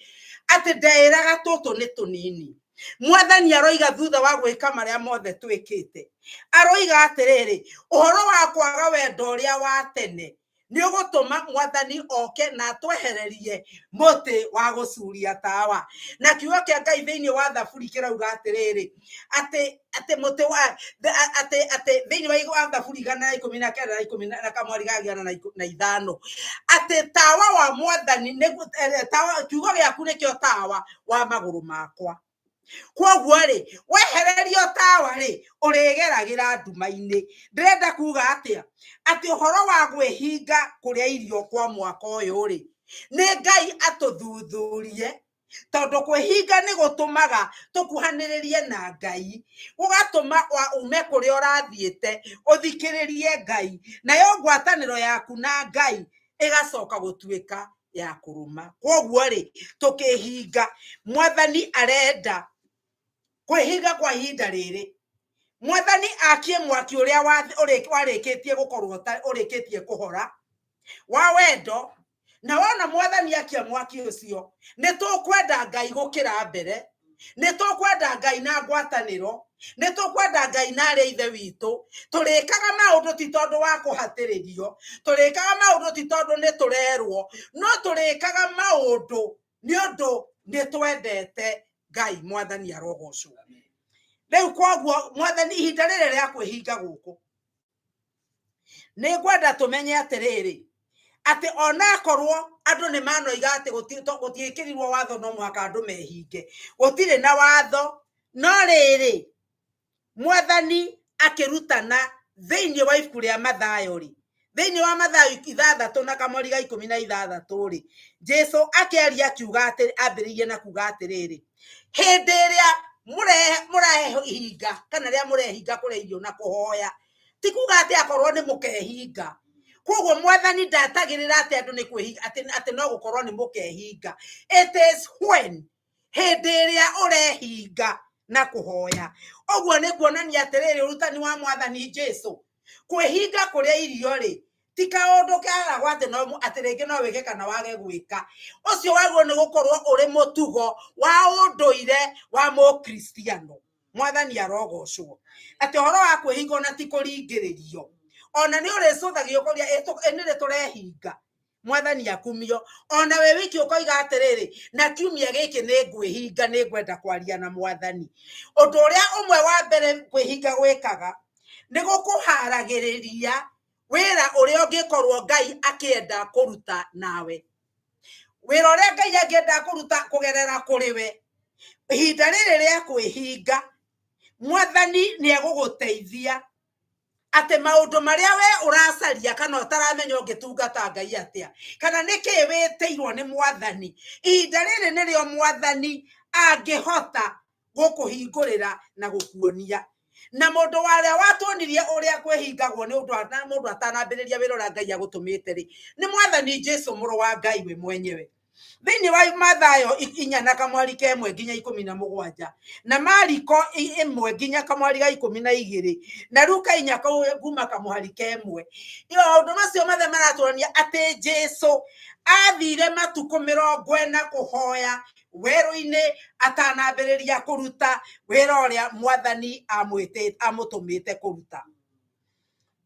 Speaker 2: Atĩ ndeĩraga tũtũ nĩ tũnini. Mwathani aroiga thutha wa gwĩka marĩa mothe twĩkĩte, aroiga atĩrĩrĩ, ũhoro wa kwaga wendo ũrĩa wa tene nĩ ũgũtũma mwathani oke na atwehererie mũtĩ wa gũcuria tawa. Na kiugo kĩa Ngai thĩinĩ wa Thaburi kĩrauga atĩrĩrĩ, atĩ atĩ mũtĩ wa atĩ atĩ thĩinĩ wa Thaburi 119 na ikũmi na kamwari ga 105, atĩ tawa wa mwathani nĩguo, tawa, kiugo gĩaku nĩkĩo tawa wa magũrũ makwa. Kwoguo rĩ, wehererio tawa rĩ, ũrĩgeragĩra nduma-inĩ. Ndĩrenda kuga atĩa? Atĩ ũhoro wa gwĩhinga kũrĩa irio kwa mwaka ũyũ rĩ, nĩ Ngai atũthuthurie, tondũ kwĩhinga nĩ gũtũmaga tũkuhanĩrĩrie na Ngai, gũgatũma ume kũrĩa ũrathiĩte ũthikĩrĩrie Ngai, nayo ngwatanĩro yaku na Ngai ĩgacoka gũtuĩka ya kũrũma. Kwoguo rĩ, tũkĩhinga, mwathani arenda kwĩhinga kwa ihinda rĩrĩ, mwathani akie mwaki ũrĩa warĩkĩtie gũkorwo ũrĩkĩtie kũhora wa wendo. Na wona mwathani akia mwaki ũcio, nĩ tũkwenda Ngai gũkĩra mbere, nĩ tũkwenda Ngai na ngwatanĩro, nĩ tũkwenda Ngai na arĩa ithe witũ. Tũrĩkaga maũndũ ti tondũ wa kũhatĩrĩrio, tũrĩkaga maũndũ ti tondũ nĩ tũrerwo, no tũrĩkaga maũndũ nĩ ũndũ nĩ twendete Ngai. Mwathani arogocwo. Rĩu kwoguo mwathani ihinda rĩrĩ rĩa kwĩhinga gũkũ, nĩ ngwenda tũmenye atĩrĩrĩ, atĩ onakorwo andũ nĩ manoiga atĩ gũtiĩkĩrirwo watho no mũhaka andũ mehinge, gũtirĩ na watho, no rĩrĩ mwathani akĩrutana thĩinĩ wa ibuku rĩa Mathayo rĩ, thĩinĩ wa Mathayo 6 na kamweri ga 16 rĩ, Jesu akĩaria akiuga atĩ, ambĩrĩirie na kuga atĩrĩrĩ, hĩndĩ ĩrĩa mũrehinga kana rĩrĩa mũrehinga kũrĩa irio na kũhoya, ti kuga atĩ akorwo nĩ mũkehinga. Koguo mwathani ndatagĩrĩra atĩ andũ nĩ kwĩhinga, atĩ no gũkorwo nĩ mũkehinga. It is when, hĩndĩ ĩrĩa ũrehinga na kũhoya. Ũguo nĩ kuonania atĩrĩrĩ, ũrutani wa mwathani Jesu, kwĩhinga kũrĩa irio rĩ, ti kaũndũ keragwo atĩ no atĩ rĩngĩ no wĩke kana wage gwĩka. Ũcio wagwo nĩ gũkorwo ũrĩ mũtugo wa ũndũire wa mũkristiano. Mwathani arogocwo. Atĩ ũhoro wa kwĩhinga ona ti kũringĩrĩrio, ona nĩ ũrĩcũthagio kũrĩa nĩrĩ tũrehinga. Mwathani akumio. Ona we wiki ũkoiga atĩrĩrĩ, na kiumia gĩkĩ nĩ ngwĩhinga, nĩ ngwenda kwaria na mwathani. Ũndũ ũrĩa ũmwe wa mbere kwĩhinga gwĩkaga nĩ gũkũharagĩrĩria wĩra ũrĩa ũngĩkorwo Ngai akĩenda kũruta nawe. Wĩra ũrĩa Ngai angĩenda kũruta kũgerera kũrĩ we, ihinda rĩrĩ rĩa kwĩhinga, Mwathani nĩ egũgũteithia atĩ maũndũ marĩa we ũracaria kana ũtaramenya ũngĩtungata Ngai atĩa, kana nĩkĩĩ wĩtĩirwo nĩ Mwathani, ihinda rĩrĩ nĩrĩo Mwathani angĩhota gũkũhingũrĩra na gũkuonia. Na mũndũ warĩa watuonirie ũrĩa kwĩhingagwo nĩ ũndũ wa mũndũ atanambĩrĩria wĩra ũrĩa Ngai agũtũmĩte rĩ, nĩ Mwathani Jesu mũrũ wa Ngai we mwenyewe. Thĩinĩ wa Mathayo inya na kamwari ka ĩmwe nginya ikũmi na mũgwanja, na Mariko ĩmwe nginya kamwari ga ikũmi na igĩrĩ, na Luka inya kuma kamwari ka ĩmwe. Maũndũ macio mothe maratuonia atĩ Jesu athire matukũ mĩrongo ĩna kũhoya werũ-inĩ atanambĩrĩria kũruta wĩra ũrĩa Mwathani amũtũmĩte kũruta.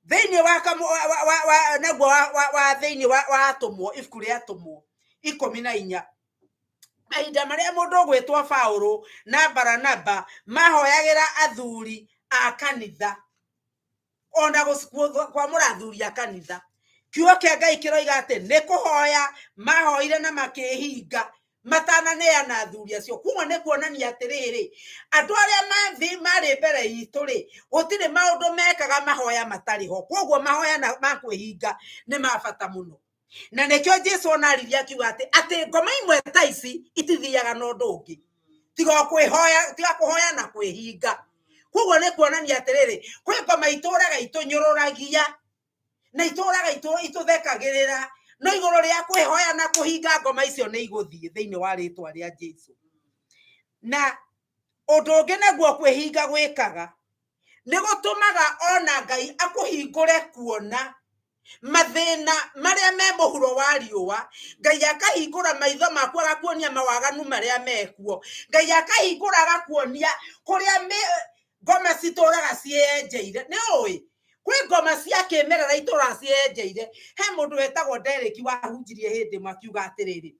Speaker 2: Thĩinĩ wa naguo wa thĩinĩ wa atũmwo, ibuku rĩa atũmwo ikũmi na inya, mahinda marĩa mũndũ ũgwĩtwo Paũlũ na Baranaba mahoyagĩra athuri a kanitha, ona kwamũra athuri a kanitha, kiugo kĩa Ngai kĩroiga atĩ nĩ kũhoya mahoire na makĩhinga matananeana athuri acio. Koguo nĩ kuonania atĩrĩrĩ, andũ arĩa marĩ mbere itũ rĩ, gũtirĩ maũndũ mekaga mahoya matarĩ ho. Koguo mahoya ma kwĩhinga nĩ ma bata mũno. Na nĩkĩo Jesu ona aririe akiuga atĩ ngoma imwe ta ici itithiaga na ũndũ ũngĩ tiga kwĩhoya, tiga kũhoya na kwĩhinga. Koguo nĩ kuonania atĩrĩrĩ, kwĩ ngoma itũraga itũnyũrũragia na itũraga itũthekagĩrĩra, no igũrũ rĩa kwĩhoya na kũhinga ngoma icio nĩ igũthiĩ thĩinĩ wa rĩtwa rĩa Jesu. Na ũndũ ũngĩ naguo kwĩhinga gwĩkaga nĩ gũtũmaga ona Ngai akũhingũre kuona mathĩna marĩa me mũhuro wa riũa. Ngai akahingũra maitho maku agakuonia mawaganu marĩa mekuo. Ngai akahingũra agakuonia kũrĩa ngoma citũraga cienjeire. Nĩ ũĩ kwĩ ngoma cia kĩmerera itũraga cienjeire. He mũndũ wetagwo Derek wahunjirie hĩndĩ ĩmwe akiuga atĩrĩrĩ,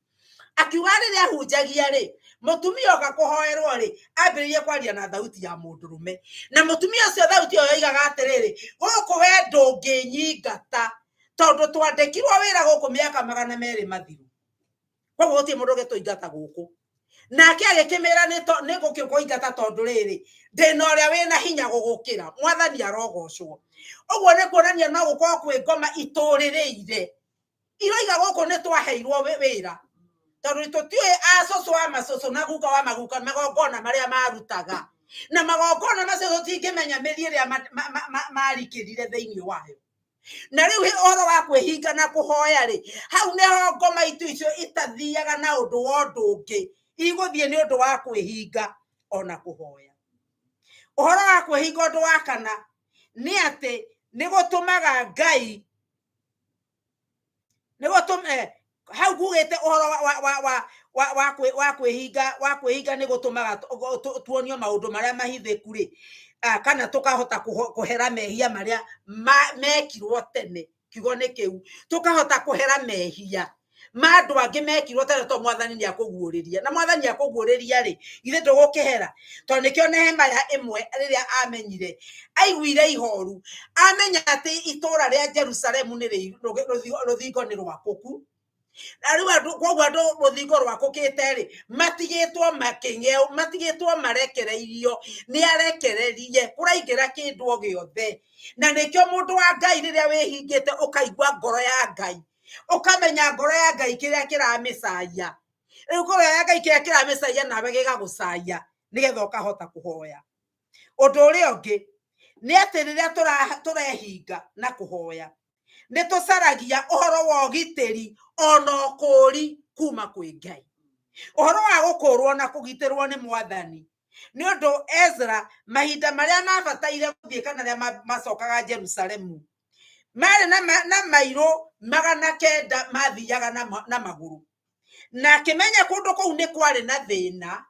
Speaker 2: akiuga rĩrĩa ahunjagia rĩ, mũtumia oka kũhoerwo rĩ, ambĩrĩirie kwaria na thauti ya mũndũrũme, na mũtumia ũcio thauti ĩyo yoigaga atĩrĩrĩ, gũkũ we ndũngĩnyingata tondũ twandĩkirwo wĩra gũkũ mĩaka magana merĩ mathiru, koguo gũtirĩ mũndũ ũngĩtũingata gũkũ. Nake agĩkĩmĩra nĩ gũkĩkũingata tondũ rĩrĩ, ndĩna ũrĩa wĩna hinya gũgũkĩra. Mwathani arogocwo. Ũguo nĩ kuonania no gũkorwo kwĩ ngoma itũrĩrĩire iroiga gũkũ nĩ twaheirwo wĩra, tondũ tũtiũĩ acũcũ wa macũcũ na guka wa maguka magongona marĩa marutaga, na magongona macio tũtingĩmenya mĩri ĩrĩa marikĩrire thĩinĩ wayo. Na rĩu ũhoro wa kwĩhinga na kũhoya rĩ, hau nĩho ngoma itu icio itathiaga na ũndũ wa ũndũ ũngĩ, igũthiĩ nĩ ũndũ wa kwĩhinga ona kũhoya. Ũhoro wa kwĩhinga ũndũ wa kana nĩ atĩ nĩ gũtũmaga Ngai nĩ gũtũma hau ngugĩte ũhoro wa kwĩhinga nĩ gũtũmaga tuonio maũndũ marĩa mahithĩku rĩ, kana tũkahota kũhera mehia marĩa mekirwo tene. Kiugo nĩ kĩu, tũkahota kũhera mehia ma andũ angĩ mekirwo tene, tondũ Mwathani nĩ akũguũrĩria. Na Mwathani akũguũrĩria rĩ, githĩ ndũgũkĩhera? Tondũ nĩkĩo Nehemaya ĩmwe rĩrĩa amenyire, aiguire ihoru, amenya atĩ itũra rĩa Jerusalemu nĩ rũthingo nĩ rwakũku. Na rĩu andũ, koguo andũ rũthingo rwakũkĩte rĩ, matigĩtwo makĩng'eu, matigĩtwo marekereirio, nĩ arekererie, kũraingĩra kĩndũ o gĩothe. Na nĩkĩo mũndũ wa Ngai rĩrĩa wĩhingĩte ũkaigua ngoro ya Ngai, ũkamenya ngoro ya Ngai kĩrĩa kĩramĩcaia. Rĩu ngoro ya Ngai kĩrĩa kĩramĩcaia nawe gĩgagũcaia, nĩgetha ũkahota kũhoya. Ũndũ ũrĩa ũngĩ nĩ atĩ rĩrĩa tũrehinga na kũhoya, nĩ tũcaragia ũhoro wa ũgitĩri ona ũkũũri kuma kwĩ Ngai. Ũhoro wa gũkũũrwo na kũgitĩrwo nĩ Mwathani. Nĩ ũndũ Ezra mahinda marĩa mabataire gũthiĩ kana rĩrĩa macokaga Jerusalemu, marĩ na mairũ magana kenda mathiaga na magũrũ. Na akĩmenya kũndũ kũu nĩ kwarĩ na thĩna,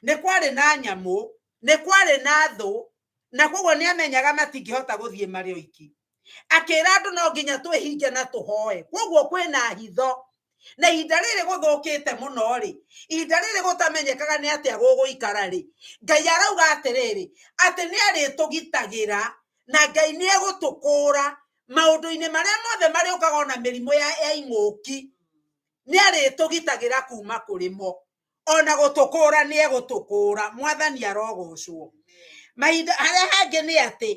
Speaker 2: nĩ kwarĩ na nyamũ, nĩ kwarĩ na thũ, na koguo nĩ amenyaga matingĩhota gũthiĩ marĩ oiki. Akĩra andũ no nginya twĩhinge na tũhoe. Koguo kwĩna hitho. Na ihinda rĩrĩ gũthũkĩte mũno rĩ, ihinda rĩrĩ gũtamenyekaga nĩ atĩa gũgũikara rĩ, Ngai arauga atĩrĩrĩ, atĩ nĩ arĩtũgitagĩra na Ngai nĩ egũtũkũra maũndũ-inĩ marĩa mothe marĩũkaga ona mĩrimũ ya ing'ũki. Nĩ arĩtũgitagĩra kuma kũrĩ mo, ona gũtũkũra nĩ egũtũkũra. Mwathani arogocwo. Mahinda harĩa hangĩ nĩ atĩ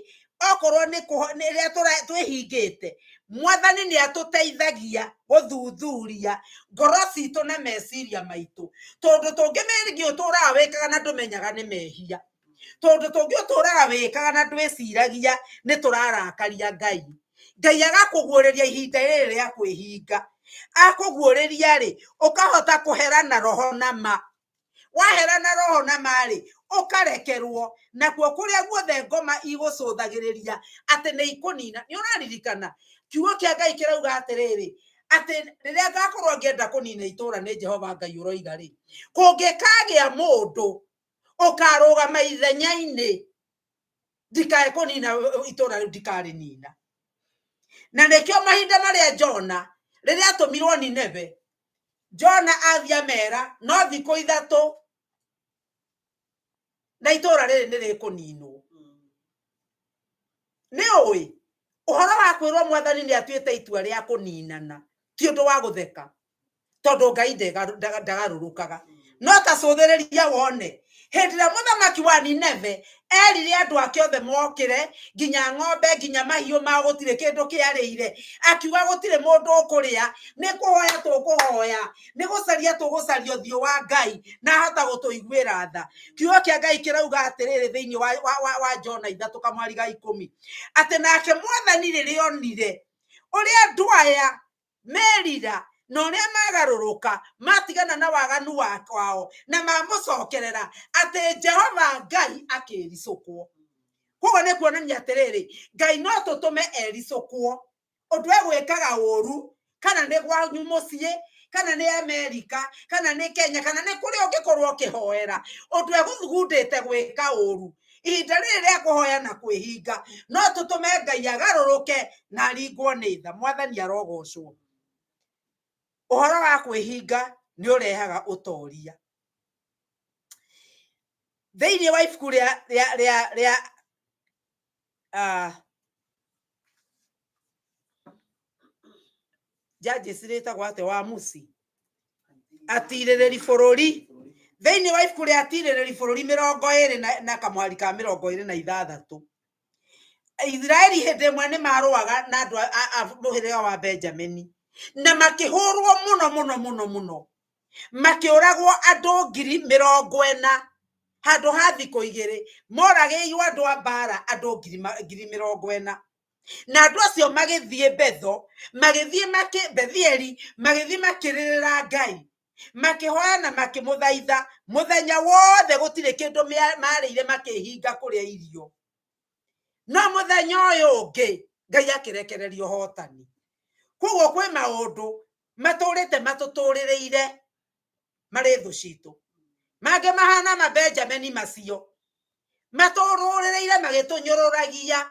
Speaker 2: okorwo nĩ rĩrĩa twĩhingĩte, mwathani nĩ atũteithagia gũthuthuria ngoro citũ na meciria maitũ, tondũ tũngĩ ũtũraga wĩkaga na ndũmenyaga nĩ mehia, tondũ tũngĩ ũtũraga wĩkaga na ndwĩciragia nĩ tũrarakaria Ngai. Ngai agakũguũrĩria ihinda rĩrĩ rĩa kwĩhinga, akũguũrĩria rĩ, ũkahota kũhera na roho na ma. Wahera na roho na ma rĩ, ũkarekerwo, nakuo kũrĩa guothe ngoma igũcũthagĩrĩria atĩ nĩ ikũnina. Nĩ ũraririkana kiugo kĩa Ngai kĩrauga atĩrĩrĩ, atĩ rĩrĩa ngakorwo ngĩenda kũnina itũra nĩ Jehova Ngai ũroiga rĩ, kũngĩkagĩa mũndũ ũkarũgama ithenya-inĩ, ndikae kũnina itũra rĩu, ndikarĩnina. Na nĩkĩo mahinda marĩa Jona rĩrĩa atũmirwo Nineve, Jona athiĩ amera no thikũ ithatũ na itũra rĩrĩ nĩ rĩkũninwo. Nĩ ũĩ ũhoro wa kwĩrwo mwathani nĩ atuĩte itua rĩa kũninana ti ũndũ wa gũtheka, tondũ Ngai ndagarũrũkaga. No ta cũthĩrĩria wone hĩndĩ ĩrĩa mũthamaki wa Nineve erire andũ ake othe mokĩre, nginya ng'ombe nginya mahiũ mao, gũtirĩ kĩndũ kĩarĩire, akiuga gũtirĩ mũndũ ũkũrĩa, nĩ kũhoya tũkũhoya, nĩ gũcaria tũgũcaria ũthiũ wa Ngai na ahota gũtũiguĩra tha. Kiugo kĩa Ngai kĩrauga atĩrĩrĩ thĩinĩ wa Jona 3 kamwari ga 10, atĩ nake mwathani rĩrĩa onire ũrĩa andũ aya merira na ũrĩa magarũrũka matigana na waganu wao na mamũcokerera, atĩ Jehova Ngai akĩricũkwo. Koguo nĩ kuonania atĩrĩrĩ, Ngai no tũtũme ericũkwo ũndũ egwĩkaga ũru, kana nĩ gwanyu mũciĩ, kana nĩ Amerika, kana nĩ Kenya, kana nĩ kũrĩa ũngĩkorwo ũkĩhoera, ũndũ egũthugundĩte gwĩka ũru. Ihinda rĩrĩ rĩa kũhoya na kwĩhinga no tũtũme Ngai agarũrũke na aringwo nĩ tha. Mwathani arogocwo. Ũhoro wa kwĩhinga nĩ ũrehaga ũtoria. Thĩinĩ wa ibuku rĩa Judges rĩtagwo atĩa, wa Musi atirĩrĩri bũrũri, thĩinĩ wa ibuku rĩa atirĩrĩri bũrũri 20 na kamwari ka 26, Isiraeli hĩndĩ ĩmwe nĩ marũaga na andũ a mũhĩrĩga wa Benjamini na makĩhũrwo mũno mũno mũno mũno, makĩũragwo andũ 40,000 handũ ha thikũ igĩrĩ, moragĩirwo andũ a mbara andũ 40,000. Na andũ acio magĩthiĩ Betho, magĩthiĩ Bethieli, magĩthiĩ makĩrĩrĩra Ngai, makĩhoya na makĩmũthaitha mũthenya wothe, gũtirĩ kĩndũ marĩire, makĩhinga kũrĩa irio. No mũthenya ũyũ ũngĩ Ngai akĩrekereria ũhotani. Koguo kwĩ maũndũ matũrĩte matũtũrĩrĩire marĩ thũ citũ, mangĩ mahana ma Benjamini macio matũrũrĩrĩire magĩtũnyũrũragia,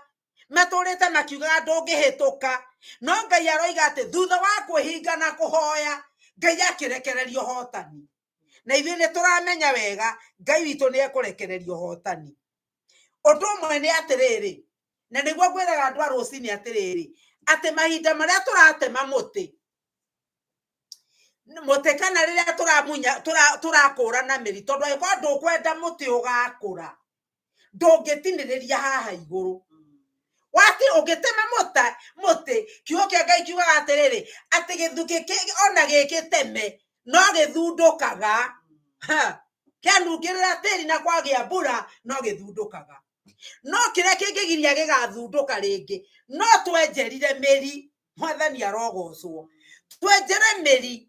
Speaker 2: matũrĩte makiugaga ndũngĩhĩtũka, no Ngai aroiga atĩ thutha wa kwĩhinga na kũhoya, Ngai akĩrekereria ũhotani. Na ithuĩ nĩ tũramenya wega Ngai witũ nĩ ekũrekereria ũhotani. Ũndũ ũmwe nĩ atĩrĩrĩ, na nĩguo ngwĩraga andũ a rũcinĩ atĩrĩrĩ, atĩ mahinda marĩa tũratema mũtĩ mũtĩ kana rĩrĩa tũramunya tũrakũra na mĩri, tondũ angĩkorwo ndũkwenda mũtĩ ũgakũra, ndũngĩtinĩrĩria haha igũrũ. Wati ũngĩtema mũtĩ, kiugo kĩa Ngai kiugaga atĩrĩrĩ, atĩ gĩthukĩ ona gĩkĩteme no gĩthundũkaga. Kĩanungĩrĩra tĩri na kwagĩa mbura no gĩthundũkaga. No kĩrĩa kĩngĩgiria gĩgathundũka rĩngĩ, no twenjerire mĩri. Mwathani arogocwo. Twenjere mĩri,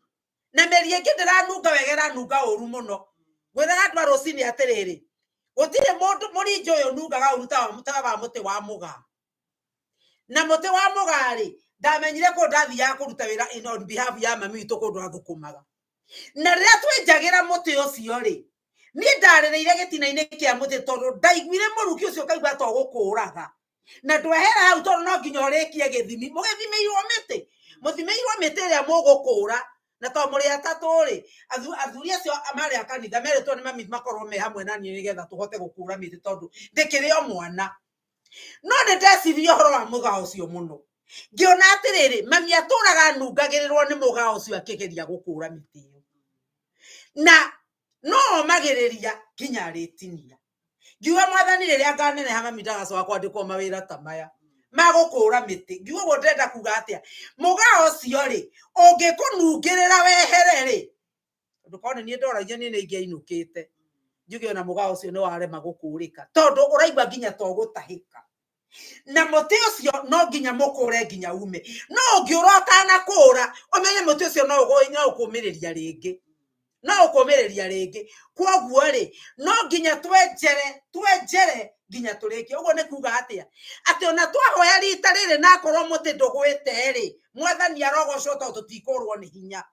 Speaker 2: na mĩri ĩngĩ ndĩranunga wega, ĩranunga ũru mũno. Ngwĩraga andũ a rũcinĩ atĩrĩrĩ, gũtirĩ mũndũ mũrinjo ũyũ ũnungaga ũru ta wa mũtĩ wa mũgaa. Na mũtĩ wa mũgaa rĩ, ndamenyire kũndũ ndathiaga kũruta wĩra in on behalf ya mami witũ kũndũ athũkũmaga. Na rĩrĩa twenjagĩra mũtĩ ũcio rĩ, niĩ ndarĩrĩire gĩtina-inĩ kĩa mũtĩ tondũ ndaiguire mũrukĩ ũcio ũkaigua ta ũgũkũraga. Na ndwehera hau tondũ no nginya ũrĩkie gĩthimi. Mũgĩthimĩirwo mĩtĩ, mũthimĩirwo mĩtĩ ĩrĩa mũgũkũra. Na tondũ mũrĩ atatũ rĩ, athuri acio marĩ a kanitha merĩtwo nĩ mami makorwo me hamwe na niĩ nĩgetha tũhote gũkũra mĩtĩ tondũ ndĩkĩrĩ o mwana. No nĩ ndeciririe ũhoro wa mũgaa ũcio mũno. Ngĩona atĩrĩrĩ, mami atũraga anungagĩrĩrwo nĩ mũgaa ũcio akĩgeria gũkũra mĩtĩ ĩyo, na no omagĩrĩria nginya arĩtinia. Ngiuga Mwathani, rĩrĩa nganeneha mami ndagacoka kwandĩkwo mawĩra ta maya ma gũkũra mĩtĩ. Ngiuga ũguo ndĩrenda kuga atĩa? Mũgaa ũcio rĩ, ũngĩkũnungĩrĩra wehere rĩ, tondũ korwo nĩ niĩ ndoragia niĩ nĩ ingĩainũkĩte njuge ona mũgaa ũcio nĩ warema gũkũrĩka, tondũ ũraigua nginya to gũtahĩka. Na mũtĩ ũcio no nginya mũkũre nginya ume, no ũngĩũra ũtanakũra, ũmenye mũtĩ ũcio no ũkũmĩrĩria rĩngĩ, no ũkũmĩrĩria rĩngĩ. Kwoguo rĩ, no nginya twenjere, twenjere nginya tũrĩkie. Ũguo nĩ kuga atĩa? Atĩ ona twahoya rita rĩrĩ na akorwo mũtĩ ndũgwĩte rĩ, Mwathani arogocwo, tondũ tũtikũrwo nĩ hinya,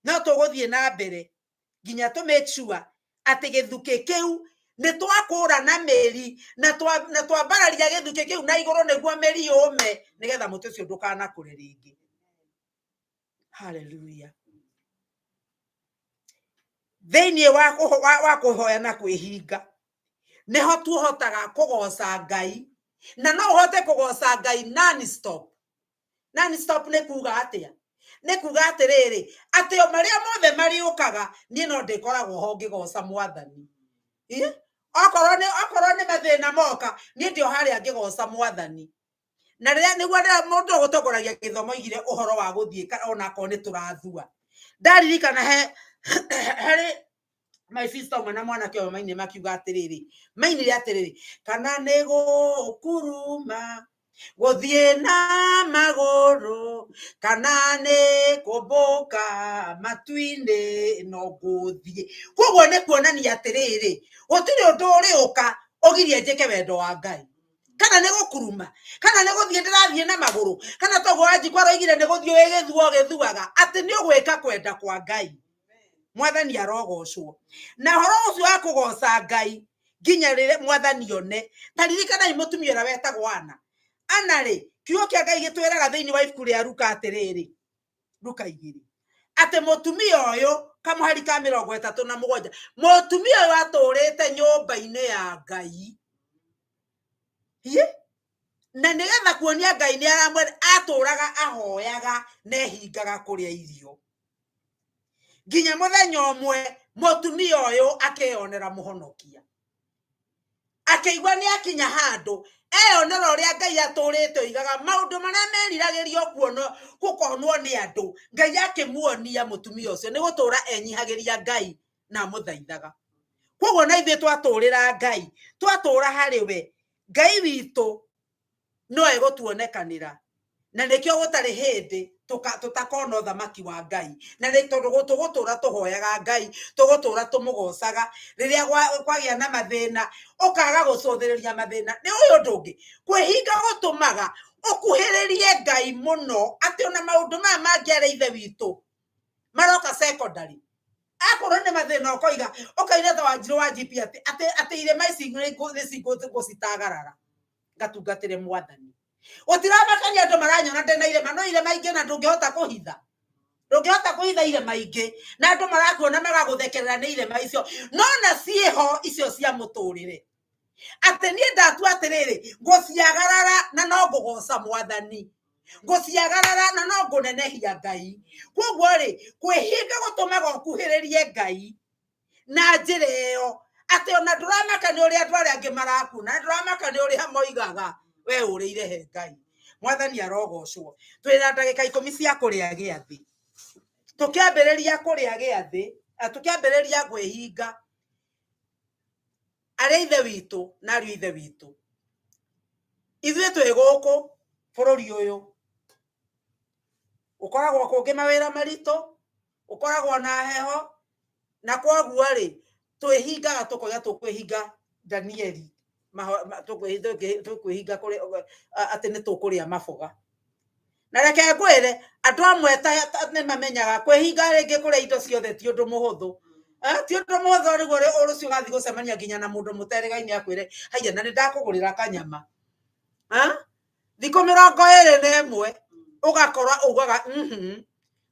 Speaker 2: no tũgũthiĩ na mbere nginya tũ make sure atĩ gĩthukĩ kĩu nĩ twakũra na mĩri, na twambararia gĩthukĩ kĩu na igũrũ nĩguo mĩri yũme, nĩgetha mũtĩ ũcio ndũkanakũre rĩngĩ. Haleluya. Thĩinĩ wa kũhoya na kwĩhinga nĩho tuhotaga kũgoca Ngai, na no ũhote kũgoca Ngai non stop. Non stop nĩ kuga atĩa? Nĩ kuga atĩrĩrĩ, atĩ o marĩa mothe marĩũkaga, niĩ no ndĩkoragwo ho ngĩgoca Mwathani. Ĩ? Okorwo nĩ mathĩna moka, niĩ ndĩ o harĩa ngĩgoca Mwathani. Na rĩrĩa nĩguo mũndũ ũgũtongoragia gĩthomo oigire ũhoro wa gũthiĩ onakorwo nĩ tũrathua, ndaririkana he harĩ my sister ũmwe na mwanake ũmwe mainire makiuga atĩrĩrĩ, mainire atĩrĩrĩ, kana nĩ gũkuruma gũthiĩ na magũrũ, kana nĩ kũmbũka matu-inĩ, no ngũthiĩ. Koguo nĩ kuonania atĩrĩrĩ, gũtirĩ ũndũ ũrĩũka ũgirie njĩke wendo wa Ngai, kana nĩ gũkuruma, kana nĩ gũthiĩ ndĩrathiĩ na magũrũ, kana toguo Wanjikũ aroigire nĩ gũthiĩ wĩ gĩthuo gĩthuaga, atĩ nĩ ũgwĩka kwenda kwa Ngai. Mwathani arogocwo. Na ũhoro ũcio wa kũgoca Ngai nginya rĩrĩa Mwathani one, ta ririkanai mũtumia ũrĩa wetagwo Ana. Ana rĩ, kiugo kĩa Ngai gĩtwĩraga thĩinĩ wa ibuku rĩa Luka atĩrĩrĩ, Luka 2, atĩ mũtumia ũyũ, kamũhari ka 37, mũtumia ũyũ atũrĩte nyũmba-inĩ ya Ngai. Hiĩ? Na nĩgetha kuonia Ngai nĩ aramwenda, atũraga ahoyaga na ehingaga kũrĩa irio, nginya mũthenya ũmwe mũtumia ũyũ akĩyonera mũhonokia, akĩigua nĩ akinya handũ eyonera ũrĩa Ngai atũrĩte oigaga maũndũ marĩa meriragĩrio kuonwo gũkonwo nĩ andũ. Ngai akĩmuonia mũtumia ũcio nĩ gũtũra enyihagĩria Ngai na amũthaithaga. Koguo na ithuĩ twatũrĩra Ngai, twatũra harĩ we, Ngai witũ no egũtuonekanĩra, na nĩkĩo gũtarĩ hĩndĩ tũtakona ũthamaki wa Ngai, na nĩ tondũ tũgũtũra tũhoyaga Ngai, tũgũtũra tũmũgocaga. Rĩrĩa kwagĩa na mathĩna, ũkaga gũcũthĩrĩria mathĩna, nĩ ũyũ ũndũ ũngĩ kwĩhinga gũtũmaga ũkuhĩrĩrie Ngai mũno, atĩ ona maũndũ maya mangĩ arĩa ithe witũ maroka secondary. Akorwo nĩ mathĩna, ũkoiga ũkaina ta Wanjirũ wa GP atĩ irĩma ici nĩ ngũcitagarara ngatungatĩre Mwathani. Gũtiramakania andũ maranyona ndĩna irema, no irema ingĩ na ndũngĩhota kũhitha, ndũngĩhota kũhitha irema ingĩ, na andũ marakuona magagũthekerera nĩ irema icio, no na ciĩho icio cia mũtũrĩre, atĩ niĩ ndatua atĩrĩrĩ, ngũciagarara na no ngũgoca Mwathani, ngũciagarara na no ngũnenehia Ngai. Koguo rĩ, kwĩhinga gũtũmaga ũkuhĩrĩrie Ngai na njĩra ĩyo atĩ ona ndũramaka nĩ ũrĩa andũ arĩa angĩ marakuona, ndũramaka nĩ ũrĩa moigaga, we ũrĩire he Ngai. Mwathani arogocwo. Twĩna ndagĩka 10 cia kũrĩa gĩathĩ. Tũkĩambĩrĩria kũrĩa gĩathĩ, tũkĩambĩrĩria kwĩhinga, arĩa ithe witũ na ariũ ithe witũ, ithuĩ twĩ gũkũ bũrũri ũyũ ũkoragwo kũngĩ mawĩra maritũ, ũkoragwo na heho, na kwoguo rĩ, twĩhingaga tũkoiga tũkwĩhinga Danieli, tũkwĩhinga atĩ nĩ tũkũrĩa maboga. Na reke ngwĩre, andũ amwe nĩ mamenyaga kwĩhinga rĩngĩ kũrĩa indo ciothe ti ũndũ mũhũthũ. Ti ũndũ mũhũthũ nĩguo rũciũ ũgathiĩ gũcemania nginya na mũndũ mũterĩgaine akwĩre, "Haiya, na nĩ ndakũgũrĩra kanyama." Thikũ 21 ũgakora ugaga.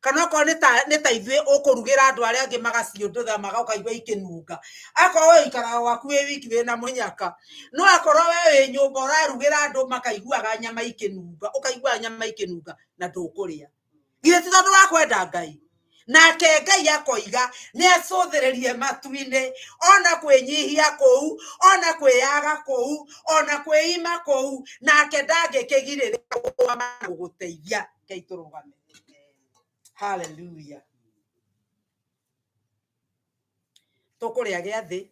Speaker 2: Kana okorwo nĩ ta ithuĩ ũkũrugĩra andũ arĩa angĩ magaciũndũtha ũkaigua ikĩnunga. Akorwo we ũikaraga gwaku wĩ wiki wĩna mũnyaka, no akorwo we wĩ nyũmba ũrarugĩra andũ makaiguaga nyama ikĩnunga, ũkaiguaga nyama ikĩnunga na ndũkũrĩa. Githĩ ti tondũ wa kwenda Ngai? Nake Ngai akoiga nĩ acũthĩrĩrie matu-inĩ, ona kwĩnyihia kũu, ona kwĩyaga kũu, ona kwĩima kũu, nake ndangĩkĩgirĩrĩria gũgũteithia. Ngai tũrũgame. Hallelujah. Tũkũrĩa gĩathĩ,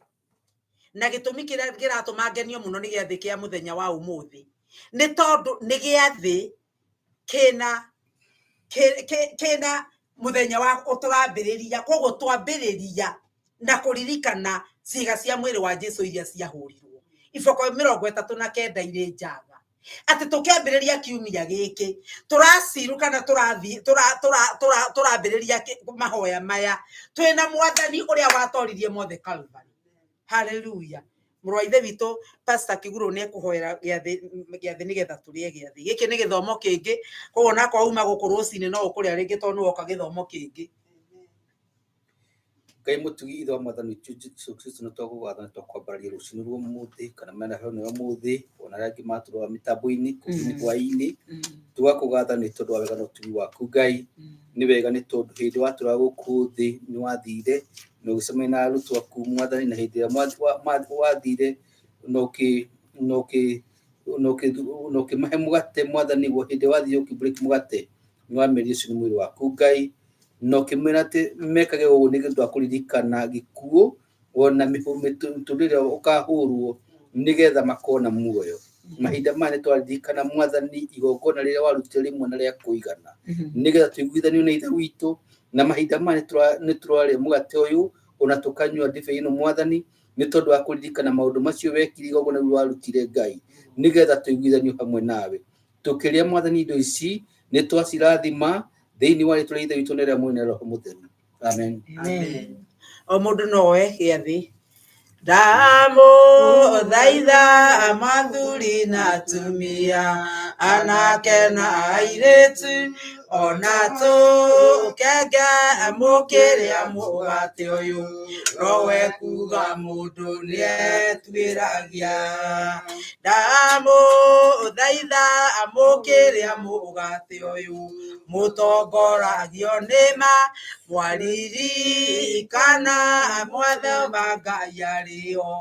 Speaker 2: na gĩtũmi kĩrĩa kĩratũma ngenio mũno nĩ gĩathĩ kĩa mũthenya wa ũmũthĩ nĩ tondũ nĩ gĩathĩ kĩna mũthenya wa tũrambĩrĩria. Koguo twambĩrĩria na kũririkana ciĩga cia mwĩrĩ wa Jesu iria ciahũrirwo iboko 39 irĩ njaga. Atĩ tũkĩambĩrĩria kiumia gĩkĩ tũraciru kana tũrambĩrĩria mahoya maya twĩna mwathani ũrĩa watoririe mothe Calvary. Hallelujah. Mũrũ wa ithe witũ Pastor Kiguru nĩ ekũhoera gĩathĩ nĩgetha tũrĩe gĩathĩ gĩkĩ. Nĩ gĩthomo kĩngĩ, koguo onakorwo uma gũkũ rũcinĩ no ũkũrĩa rĩngĩ tondũ nĩ woka gĩthomo kĩngĩ.
Speaker 1: Ngai mũtugi ithe wa mwathani witũ Jesu Kristo, nĩ twagũgatha, nĩ twakwambararia rũcinĩ rwa ũmũthĩ kana mena heno ya ũmũthĩ, ona arĩa angĩ matũrora mĩtambo-inĩ kũu hwaĩ-inĩ. Tũgakũgatha nĩ tondũ wa wega na ũtugi waku Ngai. Nĩ wega nĩ tondũ hĩndĩ watũraga gũkũ thĩ nĩ wathire na ũgĩcemania na arutwo aku mwathani, na hĩndĩ ĩrĩa wathire na ũkĩmahe mũgate mwathani, hĩndĩ ĩrĩa wathire ũkĩ break mũgate nĩ wamerire ũcio nĩ mwĩrĩ waku Ngai, na ũkĩmera atĩ mekage ũguo nĩ ũndũ wa kũririkana gĩkuũ ona mĩtũrĩre ĩrĩa ũkahũrwo nĩgetha makorwo na muoyo. Mahinda maya nĩ twaririkana mwathani igongona rĩrĩa warutire rĩmwe na rĩa kũigana nĩgetha tũiguithanio na ithe witũ, na mahinda maya nĩ tũrarĩa mũgate ũyũ ona tũkanyua ndibei ĩno mwathani nĩ tondũ wa kũririkana maũndũ macio wekire, igongona rĩu warutire Ngai nĩgetha tũiguithanio hamwe nawe. Tũkĩrĩa mwathani indo ici nĩ twacirathima thĩinĩ wa rĩtwa rĩa ithe witũ na rĩa Mũriũ na Roho Mũtheru. Amen.
Speaker 2: Amen. O mũndũ no oe gĩathĩ. Ndamũthaitha mathuri na atumia, anake na airĩtu, ona tũkenge mũkĩrĩa mũgate ũyũ, nowe kuga mũndũ nĩetuĩragia. Ndamũthaitha mũkĩrĩa mũgate ũyũ, mũtongoragio nĩ ma mwaririkana mwatho wa Ngai arĩo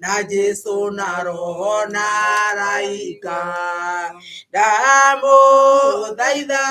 Speaker 2: na Jesu na Roho na araika. Ndamũthaitha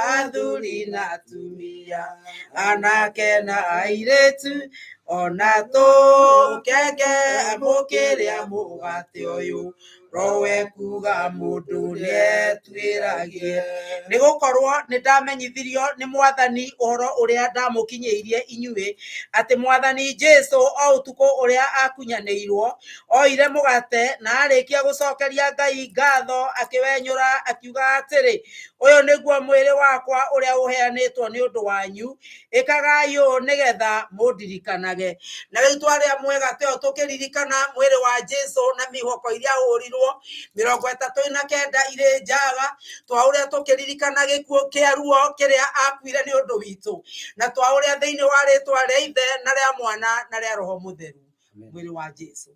Speaker 2: athuri na atumia, anake na airĩtu, ona tũkenge mũkĩrĩa mũgate ũyũ, rowe kuga mũndũ nĩetuĩragie. Nĩ gũkorwo nĩ ndamenyithirio nĩ mwathani ũhoro ũrĩa ndamũkinyĩirie inyuĩ, atĩ mwathani Jesu o ũtukũ ũrĩa akunyanĩirwo oire mũgate, na arĩkia gũcokeria Ngai ngatho akĩwenyũra akiuga atĩrĩ, ũyũ nĩguo mwĩrĩ wakwa ũrĩa ũheanĩtwo nĩ ũndũ wanyu, ĩkagai ũũ nĩgetha mũndirikanage. Na rĩu twarĩa mũgate ũyũ tũkĩririkana mwĩrĩ wa Jesu na mĩhoko iria ahũrirwo 39 irĩ njaga, twa ũrĩa tũkĩririkana gĩkuũ kĩa ruo kĩrĩa akuire nĩ ũndũ witũ, na twa ũrĩa thĩinĩ wa rĩtwa rĩa Ithe na rĩa Mwana na rĩa Roho Mũtheru. Mwĩrĩ wa Jesu.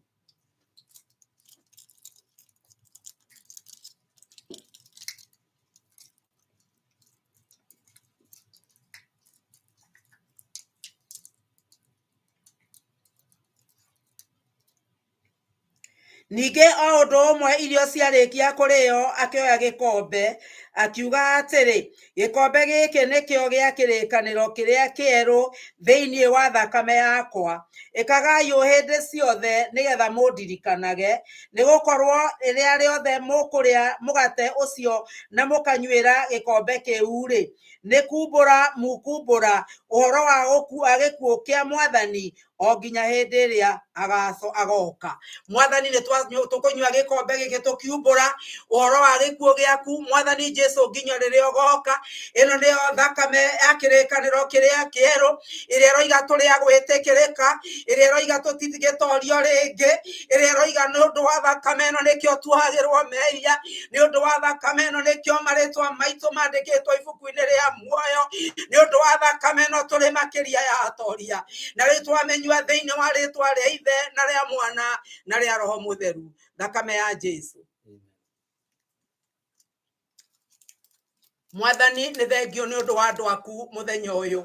Speaker 2: Ningĩ o ũndũ ũmwe irio ciarĩkia kũrĩo akĩoya gĩkombe, akiuga atĩrĩ, gĩkombe gĩkĩ nĩkĩo gĩa kĩrĩkanĩro kĩrĩa kĩerũ thĩinĩ wa thakame yakwa. Ĩkagai ũũ hĩndĩ ciothe nĩgetha mũndirikanage, nĩgũkorwo rĩrĩa rĩothe mũkũrĩa mũgate ũcio na mũkanyuĩra gĩkombe kĩu-rĩ, nĩ kumbũra mũkumbũra ũhoro wa gĩkuũ kĩa mwathani O nginya hĩndĩ ĩrĩa agaco agoka. Mwathani, nĩ tũkũnyua gĩkombe gĩkĩ tũkiumbũra ũhoro wa gĩkuũ gĩaku, Mwathani Jesu, nginya rĩrĩa ũgoka. Ĩno nĩyo thakame ya kĩrĩkanĩro kĩrĩa kĩerũ, ĩrĩa ĩroiga tũrĩ a gwĩtĩkĩrĩka, ĩrĩa ĩroiga tũtingĩtorio rĩngĩ, ĩrĩa ĩroiga nĩ ũndũ wa thakame ĩno nĩkĩo tuohagĩrwo mehia, nĩ ũndũ wa thakame ĩno nĩkĩo marĩtwa maitũ mandĩkĩtwo ibuku-inĩ rĩa muoyo, nĩ ũndũ wa thakame ĩno tũrĩ makĩria ya atoria. Na rĩu twamenyua thĩinĩ wa rĩtwa rĩa Ithe na rĩa Mwana na rĩa Roho Mũtheru, thakame ya Jesu. Mwathani, nĩ thengio nĩ ũndũ wa andũ aku mũthenya ũyũ.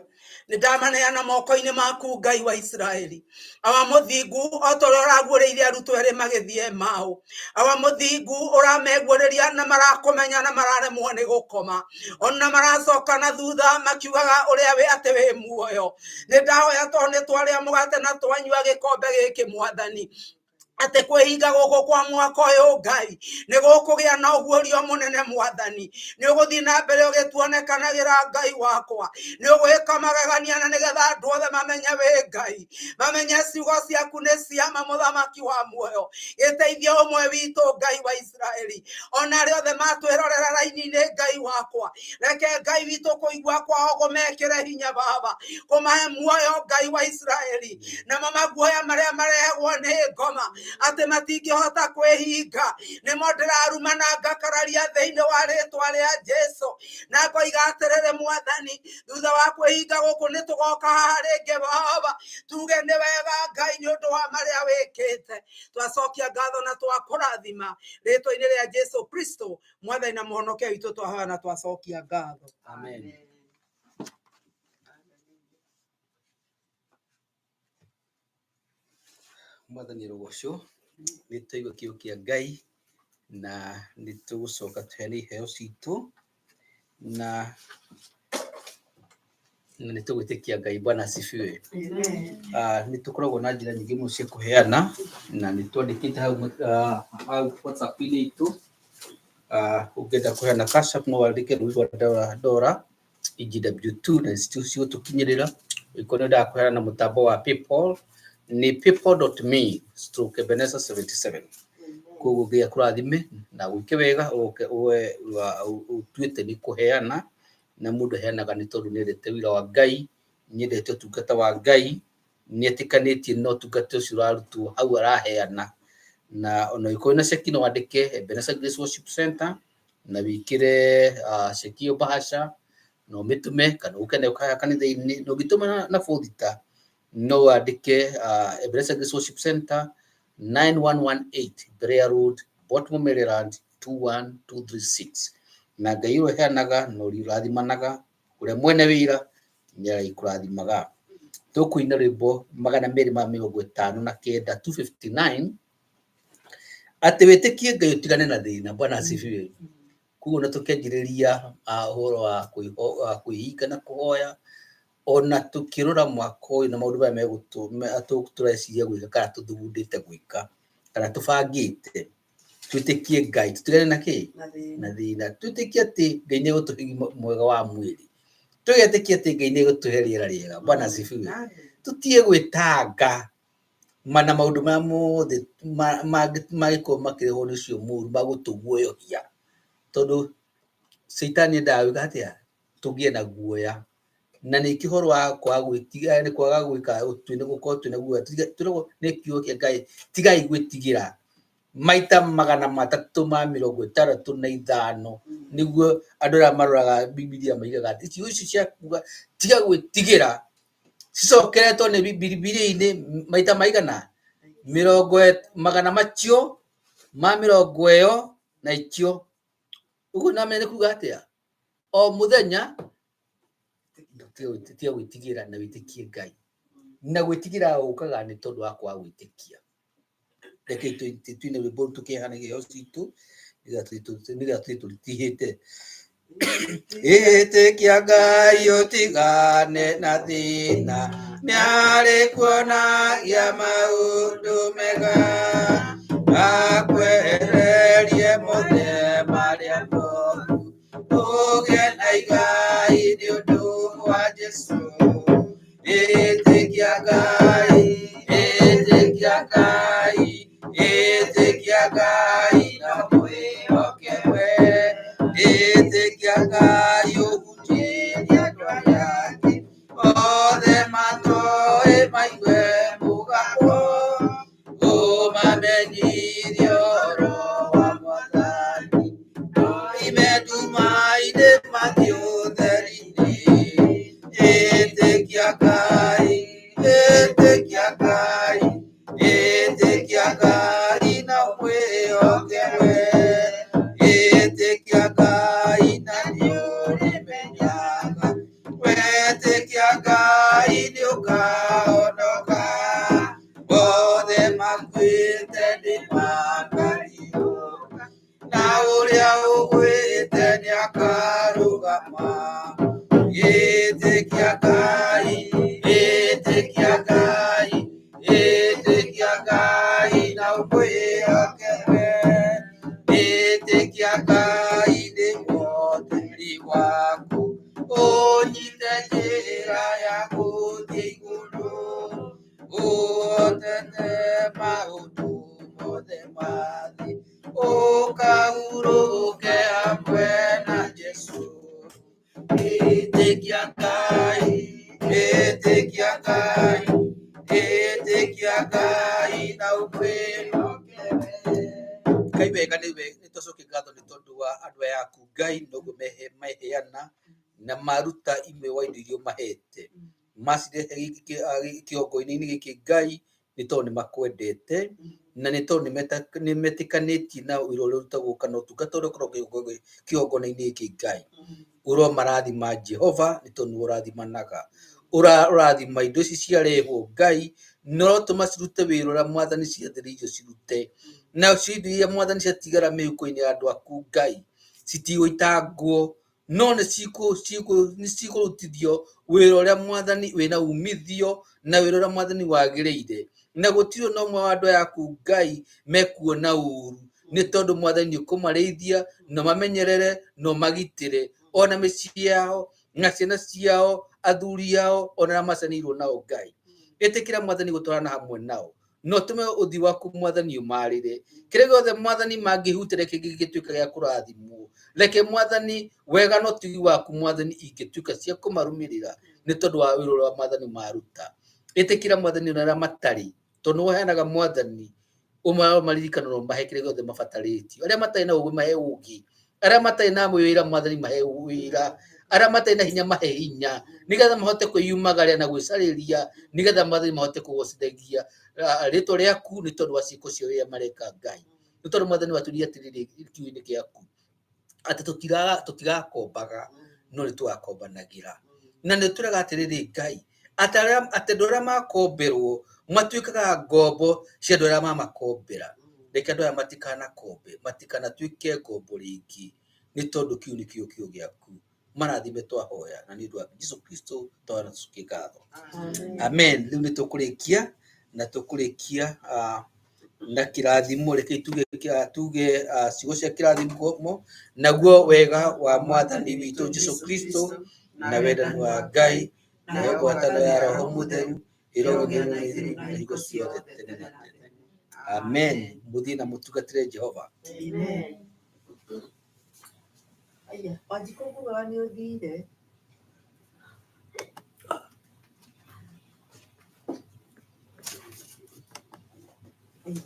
Speaker 2: Nĩ ndamaneana moko-inĩ maku, Ngai wa Isiraeli. Awa mũthingu, o ta ũrĩa ũraguũrĩirie arutwo erĩ magĩthiĩ Emau, Awa mũthingu, ũrameguũrĩria na marakũmenya na mararemwo nĩ gũkoma, ona maracoka na thutha makiugaga ũrĩa wĩ atĩ wĩ muoyo. Nĩ ndahoya, tondũ nĩ twarĩa mũgate na twanyua gĩkombe gĩkĩ, Mwathani, atĩ kwĩhinga gũkũ kwa mwaka ũyũ, Ngai, nĩ gũkũgĩa na ũguũrio mũnene. Mwathani, nĩ ũgũthiĩ na mbere ũgĩtuonekanagĩra. Ngai wakwa, nĩ ũgwĩka magegania, na nĩgetha andũ othe mamenye wĩ Ngai, mamenye ciugo ciaku nĩ ciama. Mũthamaki wa muoyo, gĩteithie ũmwe witũ, Ngai wa Isiraeli, ona arĩa othe matwĩrorera raini-inĩ. Ngai wakwa, reke Ngai witũ kũigua kwao kũmekĩre hinya, Baba, kũmahe muoyo, Ngai wa Isiraeli, namo maguoya marĩa marehagwo nĩ ngoma atĩ matingĩhota kwĩhinga, nĩmo ndĩraruma na ngakararia thĩinĩ wa rĩtwa rĩa Jesu, na ngoiga atĩrĩrĩ, Mwathani, thutha wa kwĩhinga gũkũ nĩ tũgoka haha rĩngĩ, Baba, tuge nĩ wega, Ngai, nĩ ũndũ wa marĩa wĩkĩte. Twacokia ngatho na twakũrathima rĩtwa-inĩ rĩa Jesu Kristo, Mwathani na Mũhonokia witũ, twahoya na twacokia ngatho.
Speaker 1: Amen. Mwathani rũgocwo. Nĩ twaigua kiugo kĩa Ngai na nĩ tũgũcoka tũheane iheo citũ na nĩ tũgwĩtĩkia Ngai. Bwana asifiwe. Nĩ tũkoragwo na njĩra nyingĩ mũno cia kũheana, na nĩ twandĩkĩte hau hau WhatsApp-inĩ itũ. Ũngĩenda kũheana Cash App, no wandĩke rũri rwa Dora Dora EGW2 na cigũtũkinyĩrĩra. Ũngĩkorwo nĩ ũrendaga kũheana na mũtambo wa PayPal, nĩ paypal.me/Ebenezer 77. Koguo Ngai akũrathime na gwĩke wega, ũke ũtuĩte nĩ kũheana, na mũndũ aheanaga nĩ tondũ nĩ endete wĩra wa Ngai, nĩ endete ũtungata wa Ngai, nĩ etĩkanĩtie na ũtungata ũcio ũrarutwo hau araheana. Na ona ũngĩkorwo wĩna ceki, no wandĩke Ebenezer Grace Worship Center na wĩkĩre ceki ĩyo bahasha na ũmĩtũme, kana ũke nayo kanitha-inĩ. Na ũngĩtũma na bũthita, no wandĩke Ebenezer Grace Worship Center, 9118 Berea Road, Baltimore, Maryland 21236. Na Ngai ũrĩa ũheanaga na ũrĩa ũrathimanaga, ũrĩa mwene wĩra, nĩ arĩkũrathimaga. Tũkũina rwĩmbo 259, 259, atĩ wĩtĩkie Ngai ũtigane na thĩna. Bwana asifiwe. Koguo na tũkĩanjĩrĩria ũhoro wa kwĩhinga na kũhoya, ona tũkĩrora mwaka ũyũ na maũndũ maya tũreciria gwĩka kana tũthugundĩte gwĩka kana tũbangĩte, twĩtĩkie Ngai, tũtigane na kĩ? Na thĩna. Twĩtĩkie atĩ Ngai nĩ egũtũhe ũgima mwega wa mwĩrĩ, tũgetĩkia atĩ Ngai nĩ egũtũhe rĩera rĩega. Bwana asifiwe. Tũtige gwĩtanga na maũndũ marĩa mothe mangĩkorwo makĩrehwo nĩ ũcio mũũru ma gũtũguoyohia, tondũ Caitani endaga gwĩka atĩa? Tũgĩe na guoya. Na nĩkĩo ũhoro wa kwaga gwĩtigĩra, nĩ kwaga gwĩka ũtui, nĩ gũkorwo twĩna guoya. Twĩragwo nĩ kiugo kĩa Ngai, tigai gwĩtigĩra, maita 365. Nĩguo andũ arĩa maroraga Bibilia maigaga atĩ ciugo icio cia kuga tiga gwĩtigĩra cicokeretwo nĩ Bibilia-inĩ maita maigana mĩrongo magana macio ma mĩrongo ĩyo na ikio. Ũguo namenya nĩ kuga atĩa? O mũthenya tiga gwĩtigĩra na wĩtĩkie Ngai. Na gwĩtigĩra gũkaga nĩ tondũ wa kwaga gwĩtĩkia. Reke tuine rwĩmbo tũkĩheana iheo citũ, nĩgetha tũthiĩ tũritihĩte. Ĩtĩkia Ngai ũtigane na thĩna, nĩarĩkuonagia maũndũ mega, akwehererie mothe marĩa moru, ũgĩe na igai nĩ ũndũ wa Jesũ. Ĩtĩkia Ngai. Ĩtĩkia Ngai, ĩtĩkia Ngai na mwĩhoke we. Ĩtĩkia Ngai ũhunjĩrie andũ arĩa angĩ othe matoĩ maigue mũgambo, ũmamenyithie ũhoro wa Mwathani. Oime nduma-inĩ mathiĩ ũtheri-inĩ. Ĩtĩkia Ngai, ĩtĩkia Ngai, ĩtĩkia Ngai na ũmwĩhoke we. Ĩtĩkia Ngai na nĩũrĩmenyaga. Wetĩkia Ngai nĩũkahonoka. Othe makuĩte nĩmakariũka, na ũrĩa ũgwĩte nĩakarũgama. Ĩtĩkia Ngai, ĩtĩkia Ngai, ĩtĩkia Ngai na ũmwĩhoke we. Ĩtĩkia Ngai nĩguo ũtheri waku, ũnyite njĩra ya gũthiĩ igũrũ, ũhotete maũndũ mothe ma thĩ, ũkahurũke hamwe na Jesũ. Ĩtĩkia Ngai, ĩtĩkia Ngai, ĩtĩkia Ngai na ũmwĩhoke we. Ngai wega nĩwe, nĩtwacokia ngatho nĩ tondũ wa andũ aya aku Ngai noguo meheana na maruta imwe wa indo iria ũmahete, macirehe kĩgongo-inĩ gĩkĩ Ngai nĩ tondũ nĩ makwendete na nĩ tondũ nĩ metĩkanĩtie na wĩra ũrĩa ũrutagwo kana ũtungata ũrĩa ũkoragwo kĩgongona-inĩ gĩkĩ Ngai. Ũromarathima Jehova nĩ tondũ nĩwe ũrathimanaga, ũrathima indo ici ciarehwo Ngai na ũrotũma cirute wĩra ũrĩa Mwathani ciathĩrĩirio cirute, nacio indo iria Mwathani ciatigara mĩhuko-inĩ ya andũ aku Ngai citigũitangwo, no nĩ cikũrutithio wĩra ũrĩa Mwathani wĩna umithio na wĩra ũrĩa Mwathani wagĩrĩire, na gũtirĩ ona ũmwe wa andũ aya aku Ngai mekuona ũru, nĩ tondũ Mwathani nĩ ũkũmarĩithia na ũmamenyerere na ũmagitĩre ona mĩciĩ yao na ciana ciao, athuri ao ona arĩa maciaranĩirwo nao Ngai. Ĩtĩkĩra Mwathani gũtwarana hamwe nao na ũtũme ũthiũ waku Mwathani ũmarĩre. Kĩrĩa gĩothe Mwathani mangĩhutia reke gĩgĩtuĩke gĩa kũrathimwo. Reke Mwathani wega na ũtugi waku Mwathani ingĩtuĩka cia kũmarũmĩrĩra nĩ tondũ wa wĩra ũrĩa Mwathani maruta. Ĩtĩkĩra Mwathani ona arĩa matarĩ, tondũ nĩwe ũheanaga Mwathani, ũmaririkane na ũmahe kĩrĩa gĩothe mabatarĩtio. Arĩa matarĩ na ũũgĩ mahe ũũgĩ, arĩa matarĩ na wĩra Mwathani mahe wĩra, arĩa matarĩ na hinya mahe hinya, nĩgetha mahote kwĩyumagaria na gwĩcarĩria, nĩgetha Mwathani mahote kũgocithagia rĩtwa rĩaku nĩ tondũ wa ciĩko ciao iria mareka Ngai. Nĩ tondũ Mwathani watwĩrire atĩrĩrĩ kiugo-inĩ gĩaku, atĩ tũtigakombaga no nĩ tũgakombanagĩra. Na nĩ ũtwĩraga atĩrĩrĩ Ngai, atĩ andũ arĩa makomberwo matuĩkaga ngombo cia andũ arĩa mamakombera. Reke andũ aya matikanakombe, matikanatuĩke ngombo rĩngĩ, nĩ tondũ kĩu nĩkĩo kiugo gĩaku. Marathime twahoya na nĩ ũndũ wa Jesu Kristo twahoya na tũcokie ngatho. Amen. Rĩu nĩ tũkũrĩkia na tũkũrĩkia na kĩrathimo, reke tuge ciugo cia kĩrathimo, naguo wega wa Mwathani witũ Jesu Kristo na wendani wa Ngai nayo ngwatanĩro ya Roho Mũtheru ĩrogĩa na ithuĩ na hingo ciothe tene na tene. Amen. Mũthiĩ na mũtungatĩre Jehova.
Speaker 2: Amen. Aya, Wanjikũ ngugaga nĩ ũthire. Aya,